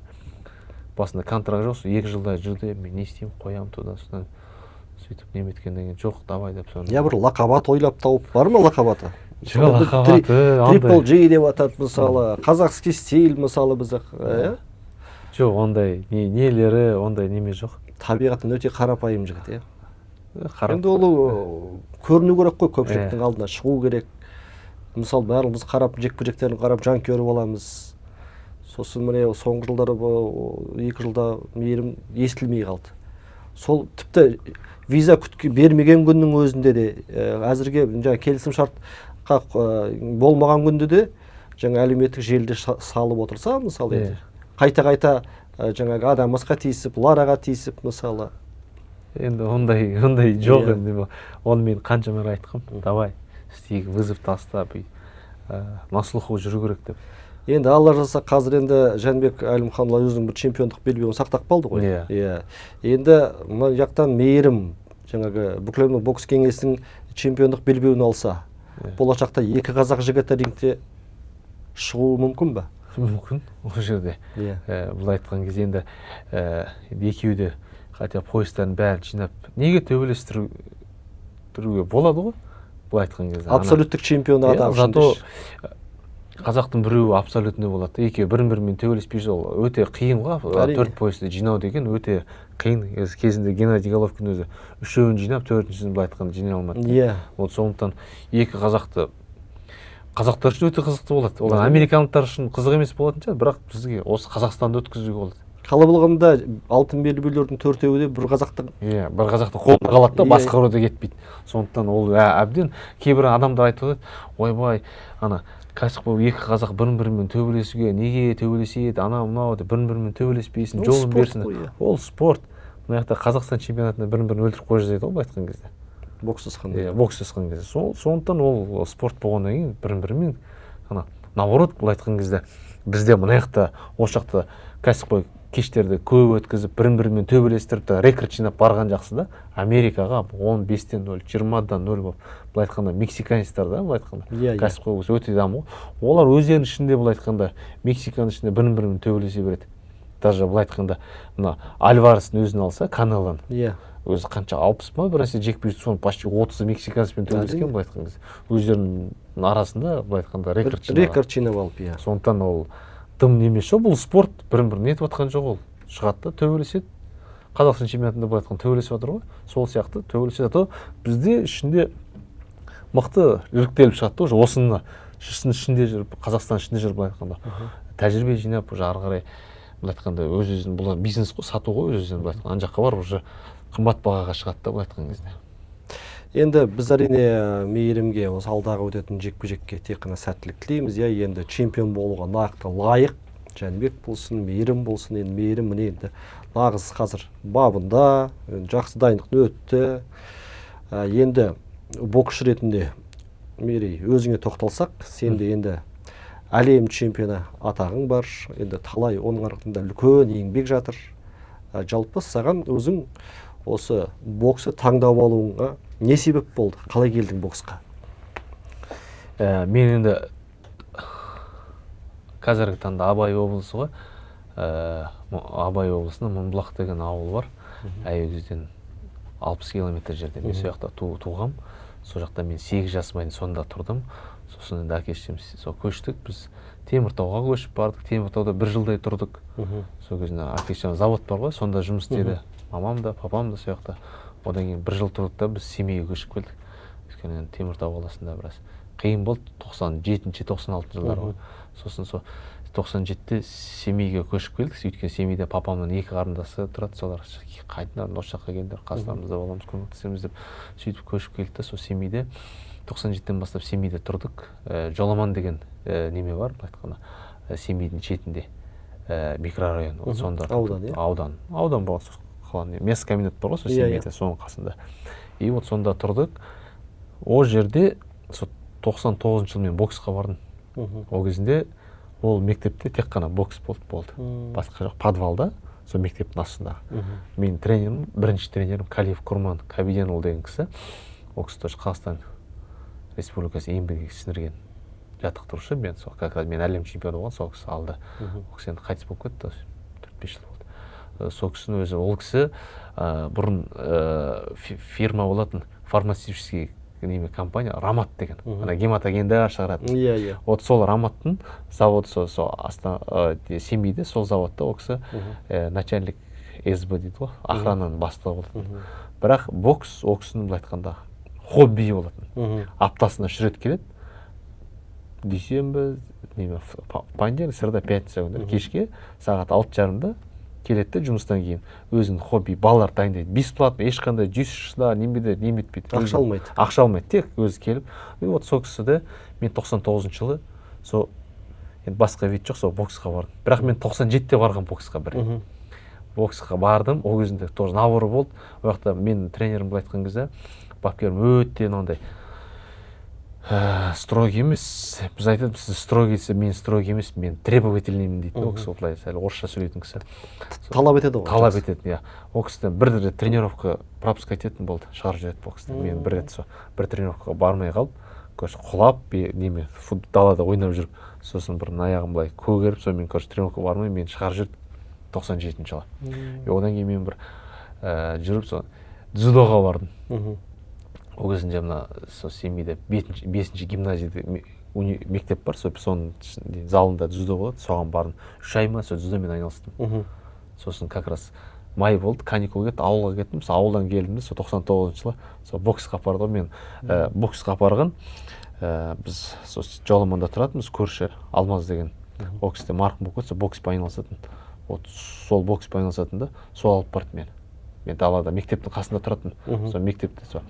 басында контракт жоқ, сол 2 жылдай жүрді. Мен не істеймін, қоямын, туда сюда сөйтіп неметкеннен кейін, жоқ, давай деп соны. Я бір лақап ат ойлап тауып, бар ма лақап аты? Жоқ, лақап аты Трипл Джи деп атады, мысалы, казахский стиль, мысалы, бізде, иә. Жоқ, ондай не, нелері, ондай неме жоқ. Табиғатынан өте қарапайым жігіт, иә. Қарап Енді ол көріну керек қой, көпшіліктің алдына шығу керек. Мысалы, барлығымыз қарап, жекпе жектерін қарап, жанкүйер боламыз. Сосын міне, соңғы жылдары, бұл 2 жылда Мейірім естілмей қалды. Сол тіпті виза күтке бермеген күннің өзінде де, әзірге жаңа келісім шартқа болмаған күнде де жаңа әлеуметтік желіде салып отырса, мысалы, енді қайта қайта жаңағы Адамасқа тиісіп, Лараға тиісіп, мысалы. Енді ондай жоқ. Иә. Енді оны мен қанша мәрте айтқанмын: давай істейік, вызов таста, бүйтіп на слуху жүру керек деп. Енді Алла жазса, қазір енді Жәнібек Әлімханұлы өзінің бір чемпиондық белбеуін сақтап қалды ғой. Иә. Иә, енді мына жақтан Мейірім жаңағы бүкіләлемдік бокс кеңесінің чемпиондық белбеуін алса, болашақта екі қазақ жігіті рингте шығуы мүмкін ба? Мүмкін ол жерде. Иә. Былай айтқан кезде енді екеуі де хотя поястарын бәрін жинап, неге төбелестіруге болады ғой, былай айтқан кезде. Абсолюттік чемпион Иә, атағы үшін зато деші. Қазақтың біреуі абсолютный болады, екеуі бірін бірімен төбелеспей, ол өте қиын ғой. Әрине. Төрт поясты жинау деген өте қиын. Өзі кезінде Геннадий Головкин өзі үшеуін жинап, төртіншісін, былай айтқанда, жинай алмады. Вот сондықтан екі қазақты, қазақтар үшін өте қызықты болады ол. Американдықтар үшін қызық емес болатын шығар, бірақ бізге осы Қазақстанда өткізуге болады. Қалай болғанда, алтын белбеулердің төртеуі де бір қазақтың Иә, бір қазақтың қолында қалады да, басқа біреуде кетпейді. Сондықтан ол әбден кейбір адамдар айтып жатады: ойбай, ана кәсіпқой екі қазақ бірін бірімен төбелесуге неге төбелеседі, анау мынау деп, бірін бірімен төбелеспейсін, Ол жолын спорт берсін. қой, иә. Ол спорт. Мына жақта Қазақстан чемпионатында бірін бірін өлтіріп қоя жаздайды ғой, былай айтқан кезде. Бокстасқанда. Иә, бокстасқан кезде. Сондықтан ол спорт болғаннан кейін бірін бірімен ана, наоборот, былай айтқан кезде, бізде мына жақта, осы жақта кәсіпқой кештерді көп өткізіп, бірін бірімен төбелестіріп та рекорд жинап барған жақсы да. Америкаға 15-те 0, 20-да 0 болып, былай айтқанда, мексиканецтер да, былай айтқанда, Иә, иә. кәсіпқой бокс өте дамыған. Олар өздерінің ішінде, былай айтқанда, Мексиканың ішінде бірін бірімен төбелесе береді. Даже, былай айтқанда, мына Альварестің өзін алса, Канелоны, өзі қанша, 60 па, бір нәрсе жекпе жек, соның почти 30-ы мексиканецпен төбелескен. Былай айтқан кезде, өздерінің арасында, былай айтқанда, рекорд жинаған. Рекорд жинап алып, иә. Сондықтан ол дым неме жоқ, бұл спорт, бірін бірін нетіп жатқан жоқ. Ол шығады да төбелеседі. Қазақстан чемпионатында, былай айтқанда, төбелесіп жатыр ғой, сол сияқты төбелеседі. А то бізде ішінде мықты іріктеліп шығады да, уже осыны ішінде жүріп, Қазақстан ішінде жүріп, былай айтқанда, тәжірибе жинап, уже ары қарай, былай айтқанда, өз өзін, бұл бизнес қой, сату ғой, өз өзін, былай айтқанда, ана жаққа барып уже қымбат бағаға шығады да, былай айтқан кезде. Енді біз, әрине, Мейірімге осы алдағы өтетін жекпе жекке тек қана сәттілік тілейміз, иә. Енді чемпион болуға нақты лайық Жәнібек болсын, Мейірім болсын. Енді Мейірім, міне, енді нағыз қазір бабында, енді жақсы дайындықтан өтті. Енді боксшы ретінде, Мерей, өзіңе тоқталсақ, сен де енді әлем чемпионы атағың бар, енді талай оның артында үлкен еңбек жатыр. Жалпы саған өзің осы боксты таңдап алуыңа не себеп болды, қалай келдің боксқа? Мен енді қазіргі таңда Абай облысы ғой, Абай облысында Мыңбұлақ деген ауыл бар, Аягөзден 60 километр жерде. Мен сол жақта туғам. Сол жақта мен 8 жасыма дейін сонда тұрдым. Сосын енді әке шешем сол көштік, біз Теміртауға көшіп бардық. Теміртауда бір жылдай тұрдық. Сол кезінде әке шешем завод бар ғой, сонда жұмыс істеді, мамам да, папам да сол жақта. Одан кейін бір жыл тұрдық та, біз Семейге көшіп келдік, өйткені енді Теміртау қаласында біраз қиын болды, 97-ші, 96-жылдары ғой. Сосын сол 97-те Семейге көшіп келдік, өйткені Семейде папамның екі қарындасы тұрады. Солар қайтыңдар, осы жаққа келіңдер, қастарымызда боламыз, көмектесеміз деп, сөйтіп көшіп келдік та, сол Семейде 97-тен бастап Семейде тұрдық. Жоламан деген неме бар, былай айтқанда, Семейдің шетінде. микрорайон. Вот сонда Аудан, иә? Аудан болады сол қаланың, мясокомбинат бар ғой сол Иә, Семейде, соның қасында. И вот сонда тұрдық. Ол жерде сол 99-жылы мен боксқа бардым. Ол кезінде ол мектепте тек қана бокс болды. Басқа жоқ, подвалда, сол мектептің астындағы. Менің тренерім, бірінші тренерім Калиев Құрман Кабиденұлы деген кісі. Ол кісі тоже Қазақстан Республикасы еңбек сіңірген жаттықтырушы. Мен сол как раз мен әлем чемпионы болған сол кісі алды. Ол кісі енді қайтыс болып кетті, 4-5 жыл болды. Сол кісінің өзі, ол кісі бұрын фирма болатын, фармацевтический неме компания, Рамат деген, ана гематогендер шығаратын. иә иә Вот сол Раматтың заводы сол Семейде, сол заводта ол кісі начальник СБ дейді ғой, охрананың бастығы болатын. Бірақ бокс ол кісінің, былай айтқанда, хобби болатын. Аптасына 3 рет келеді: дүйсенбі, неме, понедельник, среда, пятница күндері кешке сағат 6:30-да келеді де, жұмыстан кейін өзінің хобби, балалар дайындайды бесплатно, ешқандай жүз да немеде неме етпейді. Ақша алмайды. Ақша алмайды, тек өзі келіп. И вот сол кісі де, мен 99-жылы сол, енді басқа вид жоқ, сол боксқа бардым. Бірақ мен 97-те барған боксқа бір рет. Боксқа бардым, ол кезінде тоже набор болды. Ол жақта менің тренерім, былай айтқан кезде, бапкерім өте мынандай строгий емес. Біз айтатынбыз: «Сіз строгий» десе, «Мен строгий емеспін, мен требовательныймын», — дейтін. Ол кісі былай сәл орысша сөйлейтін кісі. Талап етеді ғой. Талап ететін, иә. Ол кісіден бір рет тренировка пропускать еттім, болды, шығарып жіберді бокстан. Мен бір рет сол бір тренировкаға бармай қалып, короче, құлап, неме, далада ойнап жүріп, сосын бір аяғым былай көгеріп, сонымен, короче, тренировкаға бармай мені шығарып жіберді 97-жылы. И одан кейін мен бір жүріп сол дзюдоға бардым. Ол кезінде мына сол Семейде бесінші гимназияда мектеп бар, сол соның залында дзюдо болады, соған бардым. 3 ай ма сол дзюдомен айналыстым. Сосын как раз май болды, каникул кетті, ауылға кеттім. Сол ауылдан келдім де, сол 99-жылы сол боксқа апарды ғой мен. Боксқа апарған біз сол Жоламанда тұратынбыз, көрші Алмаз деген, ол кісі де марқұм болып кетті, сол бокспен айналысатын. Вот сол бокспен айналысатын да, сол алып барды мені. Мен далада, мектептің қасында тұратынмын. Сол мектепте сол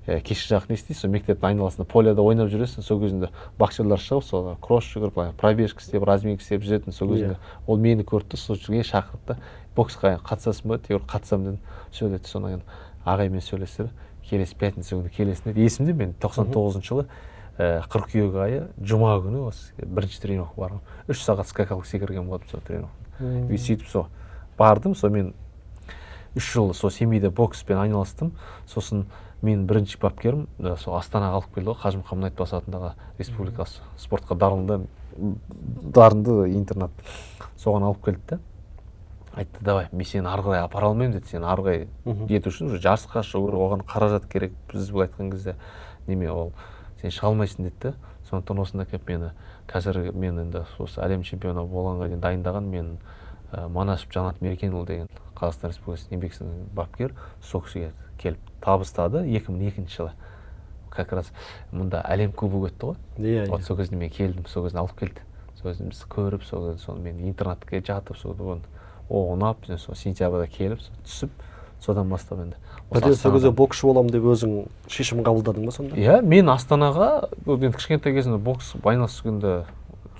кешкі жақ не істейсің, сол мектептің айналасында, поляда ойнап жүресің. Сол кезінде боксерлар шығып, сол кросс жүгіріп, былай пробежка істеп, разминка істеп жүретін. Сол кезінде ол мені көрді де, сол жерге шақырды да: «Боксқа қатысасың ба?» Деп. «Қатысамын», — дедім. «Все», — деді. Содан кейін ағаймен сөйлестіріп, «Келесі пятница күні келесің», — деді. Есімде, мен 99-жылы қыркүйек айы, жұма күні осы бірінші тренировка барғанмын. 3 сағат скакалка секірген болатынмын сол тренировка. И сөйтіп сол бардым. Сол мен 3 жыл сол Семейде бокспен айналыстым. Сосын менің бірінші бапкерім сол Астанаға алып келді ғой, Қажымұқан Мұңайтпасов атындағы республика спортқа дарынды интернат, соған алып келді да, айтты: «Давай, мен сені ары қарай апара алмаймын», — деді. «Сені ары қарай кету үшін уже жарысқа шығу керек, оған қаражат керек, біз былай айтқан кезде неме, ол сен шыға алмайсың», — деді да. «Сондықтан осында келіп мені, қазір мен енді осы әлем чемпионы болғанға дейін дайындаған мен Манашев Жанат Меркенұлы деген Қазақстан Республикасының еңбек сіңірген бапкер, сол кісіге келіп табыстады. 2002 жылы как раз мұнда әлем кубогы өтті ғой. Иә. Вот сол кезде мен келдім, сол кезде алып келді. Сол кезде біз көріп, сол кезде соны мен интернатқа жатып, сол ұнап, сол сентябрьда келіп, сол түсіп, содан бастап енді осы Бірден сол кезде Астанадан- боксшы боламын деп өзің шешім қабылдадың ба сонда? Иә, мен Астанаға ол енді кішкентай кезімде бокс айналысып жүргенде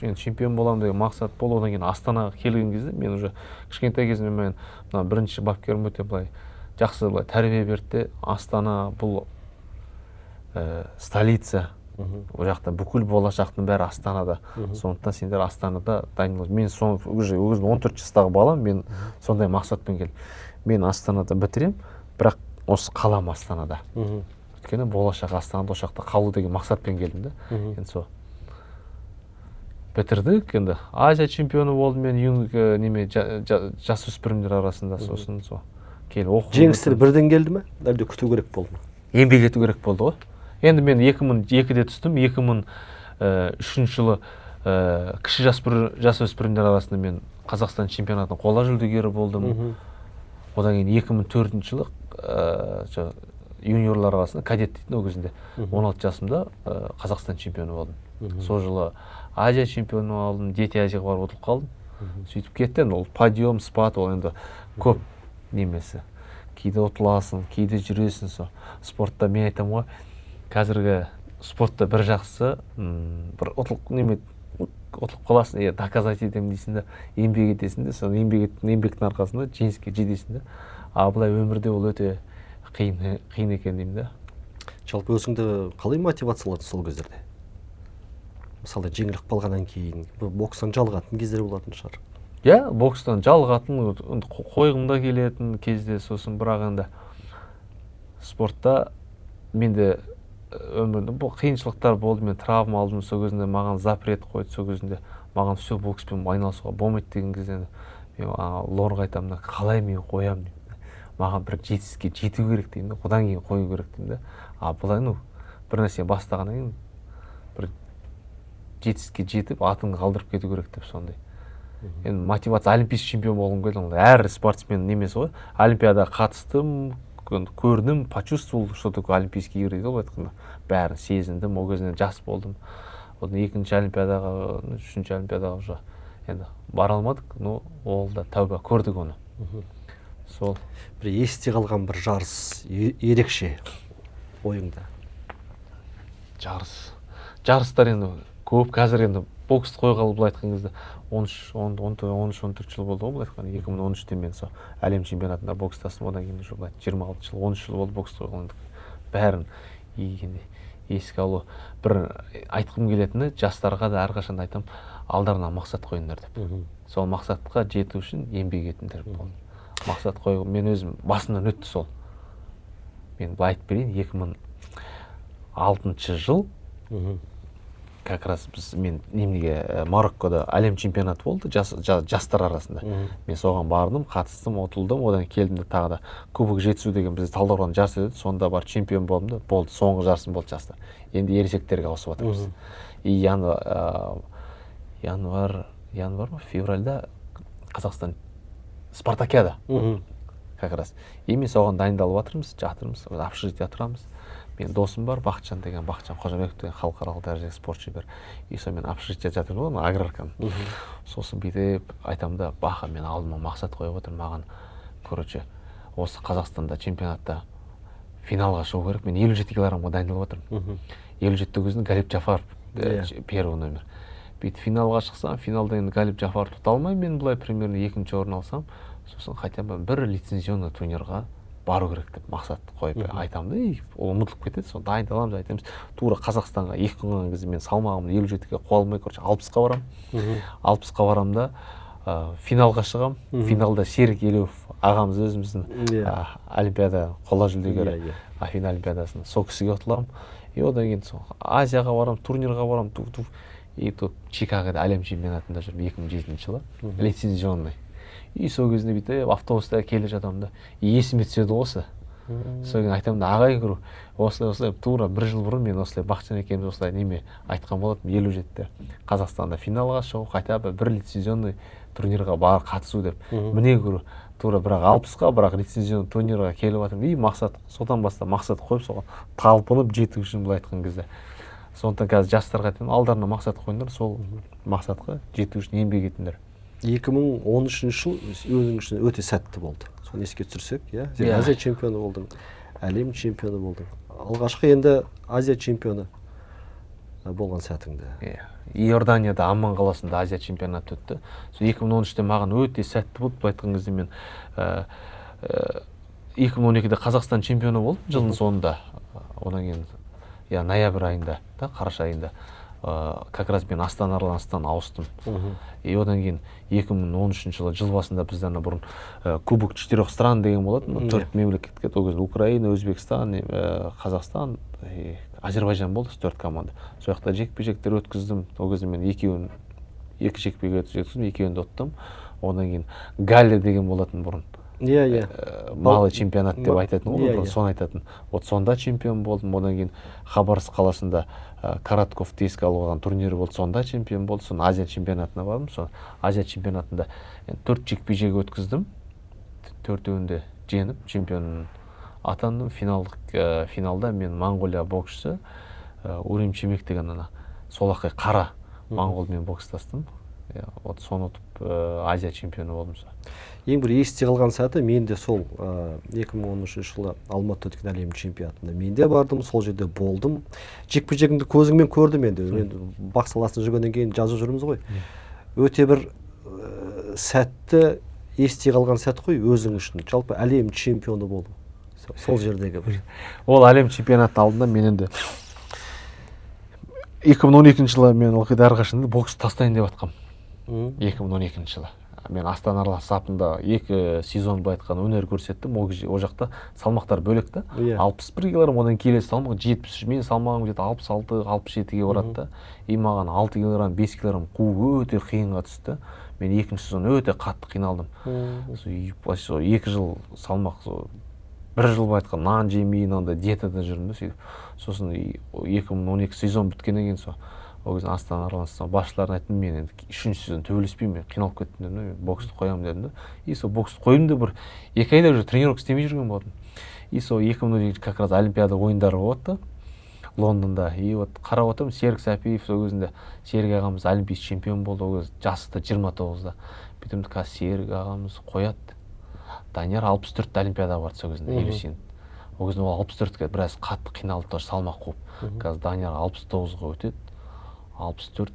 енді чемпион боламын деген мақсат болды. Одан кейін Астанаға келген кезде мен уже кішкентай кезімде мен мына бірінші бапкерім өте былай жақсы былай тәрбие берді де: «Астана бұл столица, ол жақта бүкіл болашақтың бәрі Астанада, сондықтан сендер Астанада дайындал». Мен сол уже өзім 14 жастағы балам, мен сондай мақсатпен келдім: мен Астанада бітіремін, бірақ осы қалам Астанада, өйткені болашақ Астанада, осы жақта қалу деген мақсатпен келдім да. Енді сол бітірдік, енді Азия чемпионы болдым мен неме жасөспірімдер арасында. Сосын сол келіп оқу Жеңістер бірден келді ме, әлде күту керек болды ма? Еңбек ету керек болды ғой. Енді мен 2002-де түстім, 2003 жылы кіші жасөспірімдер арасында мен Қазақстан чемпионатының қола жүлдегері болдым. Одан кейін 2004 жылы юниорлар арасында, кадет дейтін ол кезінде, 16 жасымда Қазақстан чемпионы болдым. Сол жылы Азия чемпионы болдым, Дети Азияға барып ұтылып қалдым. Сөйтіп кетті енді ол подъем, спад, ол енді көп немесі, кейде ұтыласың, кейде жүресің. Сол спортта мен айтамын ғой, қазіргі спортта бір жақсысы бір ұтылып неме Ұтылып қаласың, иә, доказать етемін дейсің да, еңбек етесің де, сол еңбектің арқасында жеңіске жетесің да. А былай өмірде ол өте қиын, қиын екен деймін да. Жалпы өзіңді қалай мотивацияладың сол кездерде? Мысалы, жеңіліп қалғаннан кейін бір бокстан жалығатын кездер болатын шығар. Иә, бокстан жалығатын, енді қойғым да келетін кезде. Сосын бірақ енді спортта менде өмірде бұл қиыншылықтар болды. Мен травма алдым, сол кезінде маған запрет қойды. Сол кезінде маған все, бокспен айналысуға болмайды деген кезде мен Лорға айтамын да: «Қалай мен қоямын?» – деймін. «Маған бір жетістікке жету керек», – деймін да, «одан кейін қою керек», – деймін да. А былай, ну, бір нәрсе бастағаннан кейін бір жетістікке жетіп, атыңды қалдырып кету керек деп. Сондай енді мотивация. Олимпийский чемпион болғым келді. Ол әр спортсмен немесі ғой. Олимпиадаға қатыстым, көрдім, почувствовал, что такое Олимпийские игры дейді ғой былай айтқанда, бәрін сезіндім. Ол кезінде жас болдым. Одан екінші олимпиадаға, үшінші олимпиадаға уже енді бара алмадық, но ол да тәуба, көрдік оны сол. Бір есте қалған бір жарыс, ерекше ойыңда? Жарыстар енді көп. Қазір енді боксты қойғалы, былай айтқан кезде, 13, 13, 14 жыл болды ғой. Былай айтқанда, 2013-те мен сол әлем чемпионатында бокстастым. Одан кейін уже былай 26 жыл, 13 жыл болды боксты қойғалы. Енді бәрін енді еске алу. Бір айтқым келетіні, жастарға да әрқашан айтамын: алдарына мақсат қойыңдар деп, сол мақсатқа жету үшін еңбек етіңдер. Болды, мақсат қою. Мен өзім басымнан өтті сол. Мен былай айтып берейін: 2006 жыл как раз біз, мен неменеге, Мароккода әлем чемпионаты болды жастар арасында. Мен соған бардым, қатыстым, ұтылдым. Одан келдім де, тағы да Кубок Жетісу деген бізде Талдықорғанда жарыс өтеді, сонда барып чемпион болдым да, болды, соңғы жарысым болды жаста. Енді ересектерге ауысып жатырмыз. И январь ма, февральда Қазақстан спартакиада как раз. И мен соған дайындалып жатырмыз, жатырмыз, общежитие тұрамыз. Менің досым бар, Бақытжан деген, Бақытжан Қожабеков деген, халықаралық дәрежедегі спорт шебері. И сонымен общежитиеде жатырмыз ғой, ана аграрканың. Сосын бүйтіп айтамын да: «Баха, мен алдыма мақсат қойып отырмын, маған, короче, осы Қазақстанда чемпионатта финалға шығу керек. Мен 57 килограммға дайындалып жатырмын». 57 кезінде Галиб Жафаров первый номер. Бүйтіп финалға шықсам, финалда енді Галиб Жафаровты ұта алмаймын мен, былай примерно екінші орын алсам, сосын хотя бы бір лицензионный турнирға бару керек деп мақсат қойып айтамын да. И ол ұмытылып кетеді. Соны дайындаламыз, айтамыз. Тура Қазақстанға 2 күн қалған кезде мен салмағымды 57-ге қоя алмай, короче, 60-қа барамын. 60-қа барамын да, финалға шығамын. Финалда Серік Елеуов ағамыз, өзіміздің олимпиада қола жүлдегері, Иә, иә. Афина олимпиадасының, сол кісіге ұтыламын. И одан кейін сол Азияға барамын, турнирға барамын, ту ту. И тут Чикагода әлем чемпионатында жүрмін 2007 жылы, лицензионный. И сол кезінде бүйтіп автобуста келе жатамын да, и есіме түседі ғой осы. Содан кейін айтамын да: «Ағай, говорю, осылай, осылай, тура бір жыл бұрын мен осылай Бақытжан екеуміз осылай неме айтқан болатынмын: 57-де Қазақстанда финалға шығу, хотя бы бір лицензионный турнирға бар қатысу деп. Міне, говорю, тура, бірақ 60-қа, бірақ лицензионный турнирға келіп жатырмын». И мақсат, содан бастап мақсат қойып, соған талпынып жету үшін, былай айтқан кезде. Сондықтан қазір жастарға айтамын: алдарына мақсат қойыңдар, сол мақсатқа жету үшін еңбек етіңдер. 2013 жыл өзің үшін өте сәтті болды, соны еске түсірсек, иә. Сен Азия чемпионы болдың, әлем чемпионы болдың. Алғашқы енді Азия чемпионы болған сәтіңді. Иә, Иорданияда, Амман қаласында Азия чемпионаты өтті. Сол 2013-те маған өте сәтті болды. Былай айтқан кезде, мен 2012-де Қазақстан чемпионы болдым жылдың соңында. Одан кейін, иә, ноябрь айында да, қараша айында как раз мен Астана Арланстан ауыстым. И одан кейін 2013 жылы жыл басында бізде ана бұрын Кубок четырех стран деген болатын, төрт мемлекетке. Ол кезде Украина, Өзбекстан, Қазақстан и Әзербайжан болды, төрт команда. Сол жақта жекпе жектер өткіздім. Ол кезде мен екеуін, екі жекпе жек өткіздім, екеуін де ұттым. Одан кейін Галле деген болатын бұрын, иә иә малый чемпионат деп айтатын ғой бұрын, иә. соны айтатын. Вот сонда чемпион болдым. Одан кейін Хабаровск қаласында Коротков еске алуға турнирі болды, сонда чемпион болды. Соны Азия чемпионатына бардым. Сол Азия чемпионатында енді төрт жекпе жек өткіздім, төртеуін де жеңіп, чемпион атандым. Финалдық, финалда мен Моңғолия боксшысы Урим Чимек деген ана солақай қара моңғолмен бокстастым. Иә, вот соны ұтып, Азия чемпионы болдым сол. Ең бір есте қалған сәті мен де сол 2013 жылы Алматыда өткен әлем чемпионатында мен де бардым, сол жерде болдым. Жекпе жегіңді көзіңмен көрдім енді. Мен бақ саласында жүргеннен кейін жазып жүрміз ғой. Өте бір сәтті есте қалған сәт қой өзің үшін. Жалпы әлем чемпионы болу. Сол жердегі бір. Ол әлем чемпионатының алдында мен енді 2012 жылы мен ылғи да әрқашан бокс тастайын деп жатқанмын. 2012 жылы мен Астана Арлас сапында 2 сезон, былай айтқанда, өнер көрсеттім. Ол кезде ол жақта салмақтар бөлек та. 61 килограмм, одан келесі салмақ 73. Менің салмағым где то 66, 67-ге барады да. И маған 6 килограмм, 5 килограмм қуу өте қиынға түсті. Мен екінші сезон өте қатты қиналдым. Сол 2 жыл салмақ, сол бір жыл, былай айтқанда, нан жемей, мынандай диетада жүрдім да сөйтіп. Сосын 2012 сезон біткеннен кейін сол ол кезде Астана Арлас басшыларына айттым: «Мен енді үшінші сезон төбелеспеймін, мен қиналып кеттім», – дедім да. «Мен боксты қоямын», – дедім да. И сол боксты қойдым да, бір 2 айда уже тренировка істемей жүрген болатынмын. И сол 2012 как раз Олимпиада ойындары болады да Лондонда. И вот қарап отырмын, Серік Сәпиев, сол кезінде Серік ағамыз олимпийский чемпион болды, ол кезде жасы да 29-да. Бүйтемін, қазір Серік ағамыз қояды, Данияр 64-те Олимпиадаға барды сол кезінде, 57. Ол кезде ол 64-ке біраз қатты қиналды тоже салмақ қуып. Қазір Данияр 69-ға өтеді, 64,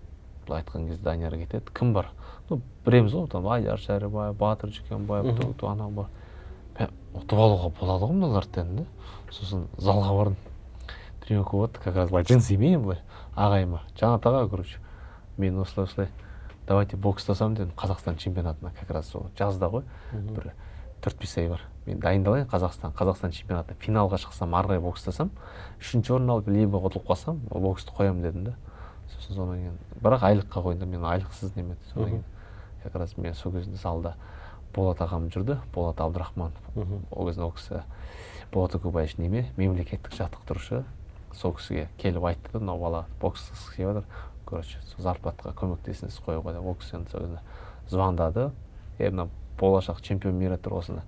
былай айтқан кезде, Данияр кетеді. Кім бар? Ну, білеміз ғой, там Айдар Шәрібаев, Батыр Жүкенбаев, анау бар. Ұтып алуға болады ғой мыналарды дедім да. Сосын залға бардым, тренировка болады как раз, былай джинсимен, былай ағайыма: «Жанат аға, короче, мен осылай осылай, давайте бокстасам», – дедім. «Қазақстан чемпионатына как раз сол жазда ғой, бір 4-5 ай бар, мен дайындалайын. Қазақстан чемпионатына финалға шықсам, ары қарай бокстасам, үшінші орын алып, либо ұтылып қалсам, боксты қоямын», – дедім да. Сосын содан кейін бірақ айлыққа қойдым мен, айлықсыз неме. Содан кейін как раз мен сол кезінде залда Болат ағам жүрді, Болат Абдрахманов. Ол кезде ол кісі, Болат Өкібаевич, неме, мемлекеттік жаттықтырушы. Сол кісіге келіп айтты да: «Мынау бала бокстағысы келіп жатыр, короче, сол зарплатаға көмектесіңіз қоюға», – деп. Ол кісі енді сол кезде звондады: «Е, мына болашақ чемпион мира тұр, осыны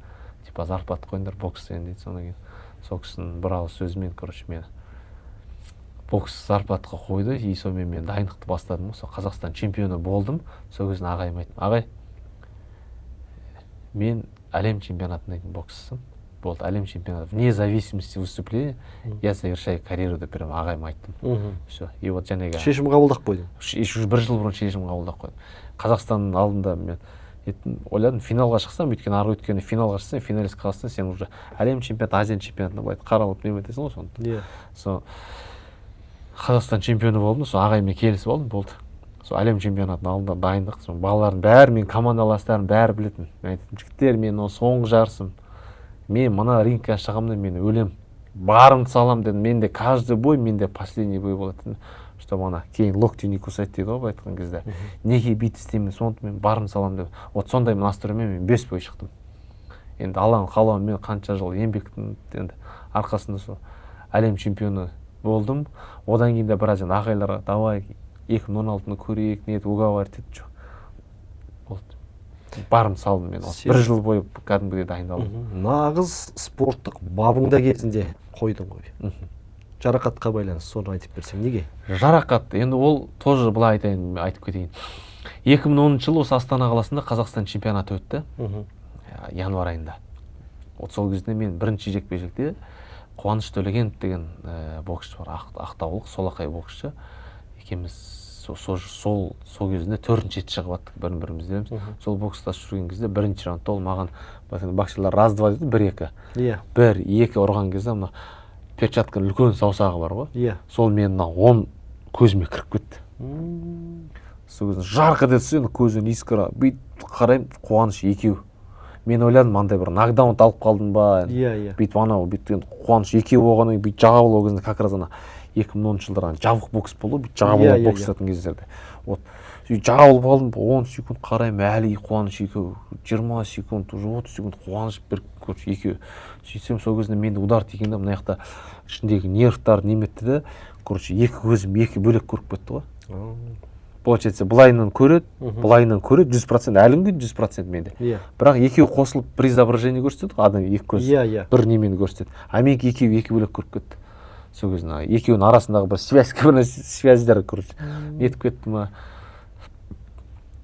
типа зарплата қойыңдар, бокс дейді. Содан кейін сол кісінің бір ауыз сөзімен, короче, мені бокс зарплатаға қойды. И сонымен мен дайындықты бастадым ғой, сол Қазақстан чемпионы болдым. Сол кезде ағайыма айттым: «Ағай, мен әлем чемпионатына дейін боксшысым болды, әлем чемпионаты, вне зависимости выступления, я завершаю карьеру», – деп прям ағайыма айттым. Все, и вот жаңағы Шешім қабылдап қойдың. Уже бір жыл бұрын шешім қабылдап қойдым. Қазақстанның алдында мен еттім, ойладым, финалға шықсам, өйткені ары, өйткені финалға шықсаң, финалистке қалсаң, сен уже әлем чемпионаты, Азия чемпионатына былай қаралып неметесің ғой соны. Сол Қазақстан чемпионы болдым, сол ағайыммен келісіп алдым, болды. Сол әлем чемпионатының алдында дайындық, сол балалардың бәрі, менің командаластарым бәрі білетін. Мен айттым: «Жігіттер, мен осы соңғы жарысым, мен мына рингке шығамын да, мен өлемін, барымды саламын», – дедім. Менде каждый бой, менде последний бой болады дедім, чтобы ана кейін локти не кусать дейді ғой, былай айтқан кезде, неге бүйтіп істеймін, соны мен барымды саламын деп. Вот сондай настроймен мен бес бой шықтым. Енді Алланың қалауымен, қанша жыл еңбектің енді арқасында сол әлем чемпионы болдым. Одан кейін де біраз енді ағайларға: «Давай 2016-ны көрейік», не уговаривать етті. Жоқ, болды, барымды салдым мен осы бір жыл бойы кәдімгідей дайындалдым. Нағыз спорттық бабыңда кезінде қойдың ғой. Жарақатқа байланысты, соны айтып берсең, неге? Жарақат енді ол тоже былай айтайын, айтып кетейін. 2010 жылы осы Астана қаласында Қазақстан чемпионаты өтті, январь айында. Вот сол кезде мен бірінші жекпе жекте Қуаныш Төлегенов деген боксшы бар, ақтаулық солақай боксшы, екеуміз сол кезінде төртінші рет шығып жаттық бір бірімізден. Сол бокстасып жүрген кезде бірінші раундта ол маған, боксерлар раз, два дейді, бір, екі, бір, екі ұрған кезде мына перчатканың үлкен саусағы бар ғой, сол менің мына оң көзіме кіріп кетті. Сол кезде жарқ ете түсті енді, көзден искра. Бүйтіп қараймын, Қуаныш екеу. Мен ойладым, андай бір нокдаун алып қалдым ба? иә иә Бүйтіп анау бүйтіп енді Қуаныш екеу болғаннан кейін бүйтіп жабылып, ол кезде как раз ана 2010-жылдары ана жабық бокс болды ғой, бүйтіп жабылып бокс жасатын кездерде. Вот сөйтіп жабылып алдым. 10 секунд қараймын, әлі Қуаныш екеу, 20 секунд, уже 30 секунд, Қуаныш бір, короче, екеу. Сөйтсем, сол кезінде менде удар тиген да, мына жақта ішіндегі нервтар неметті да, короче, екі көзім екі бөлек көріп кетті ғой. Получается, былайынан көреді, былайынан көреді, 100%, әлі күнге 100% менде. Бірақ екеуі қосылып бір изображение көрсетеді ғой, адам екі көз иә иә бір немені көрсетеді, а менікі екеуі екі бөлек көріп кетті. Сол кезде ана екеуінің арасындағы бір связь, бір нәрсе, связьдер, короче, нетіп кетті ма.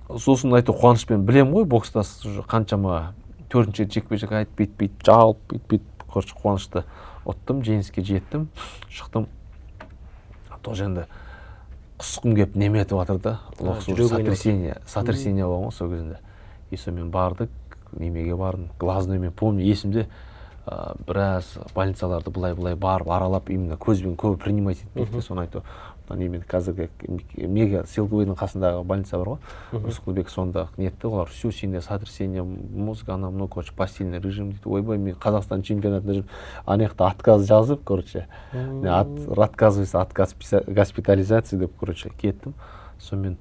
Сосын айту қуанышпен білемін ғой, бокста уже қаншама төртінші рет жекпе жек айтып, бүйтіп бүйтіп жабылып, бүйтіп бүйтіп, короче, Қуанышты ұттым, жеңіске жеттім, шықтым. Тоже енді құсқым келіп неме етіп жатыр да. Жүрегі ойнап. Сотрясение болған ғой сол кезінде. И сонымен бардық, немеге бардым, глазной мен, помню, есімде, біраз больницаларды былай былай барып аралап, именно көзбен көбі принимать етпейді де, соны айтты. Мына немен қазіргі Мега Силквейдің қасындағы больница бар ғой, Рысқұлбек, сонда нетті олар. Все, сенде сотрясение мозга, анау мынау, короче, постельный режим дейді. Ойбай, мен Қазақстан чемпионатында жүріп, ана жақта отказ жазып, короче, отказываюсь от госпитализации деп, короче, кеттім. Сонымен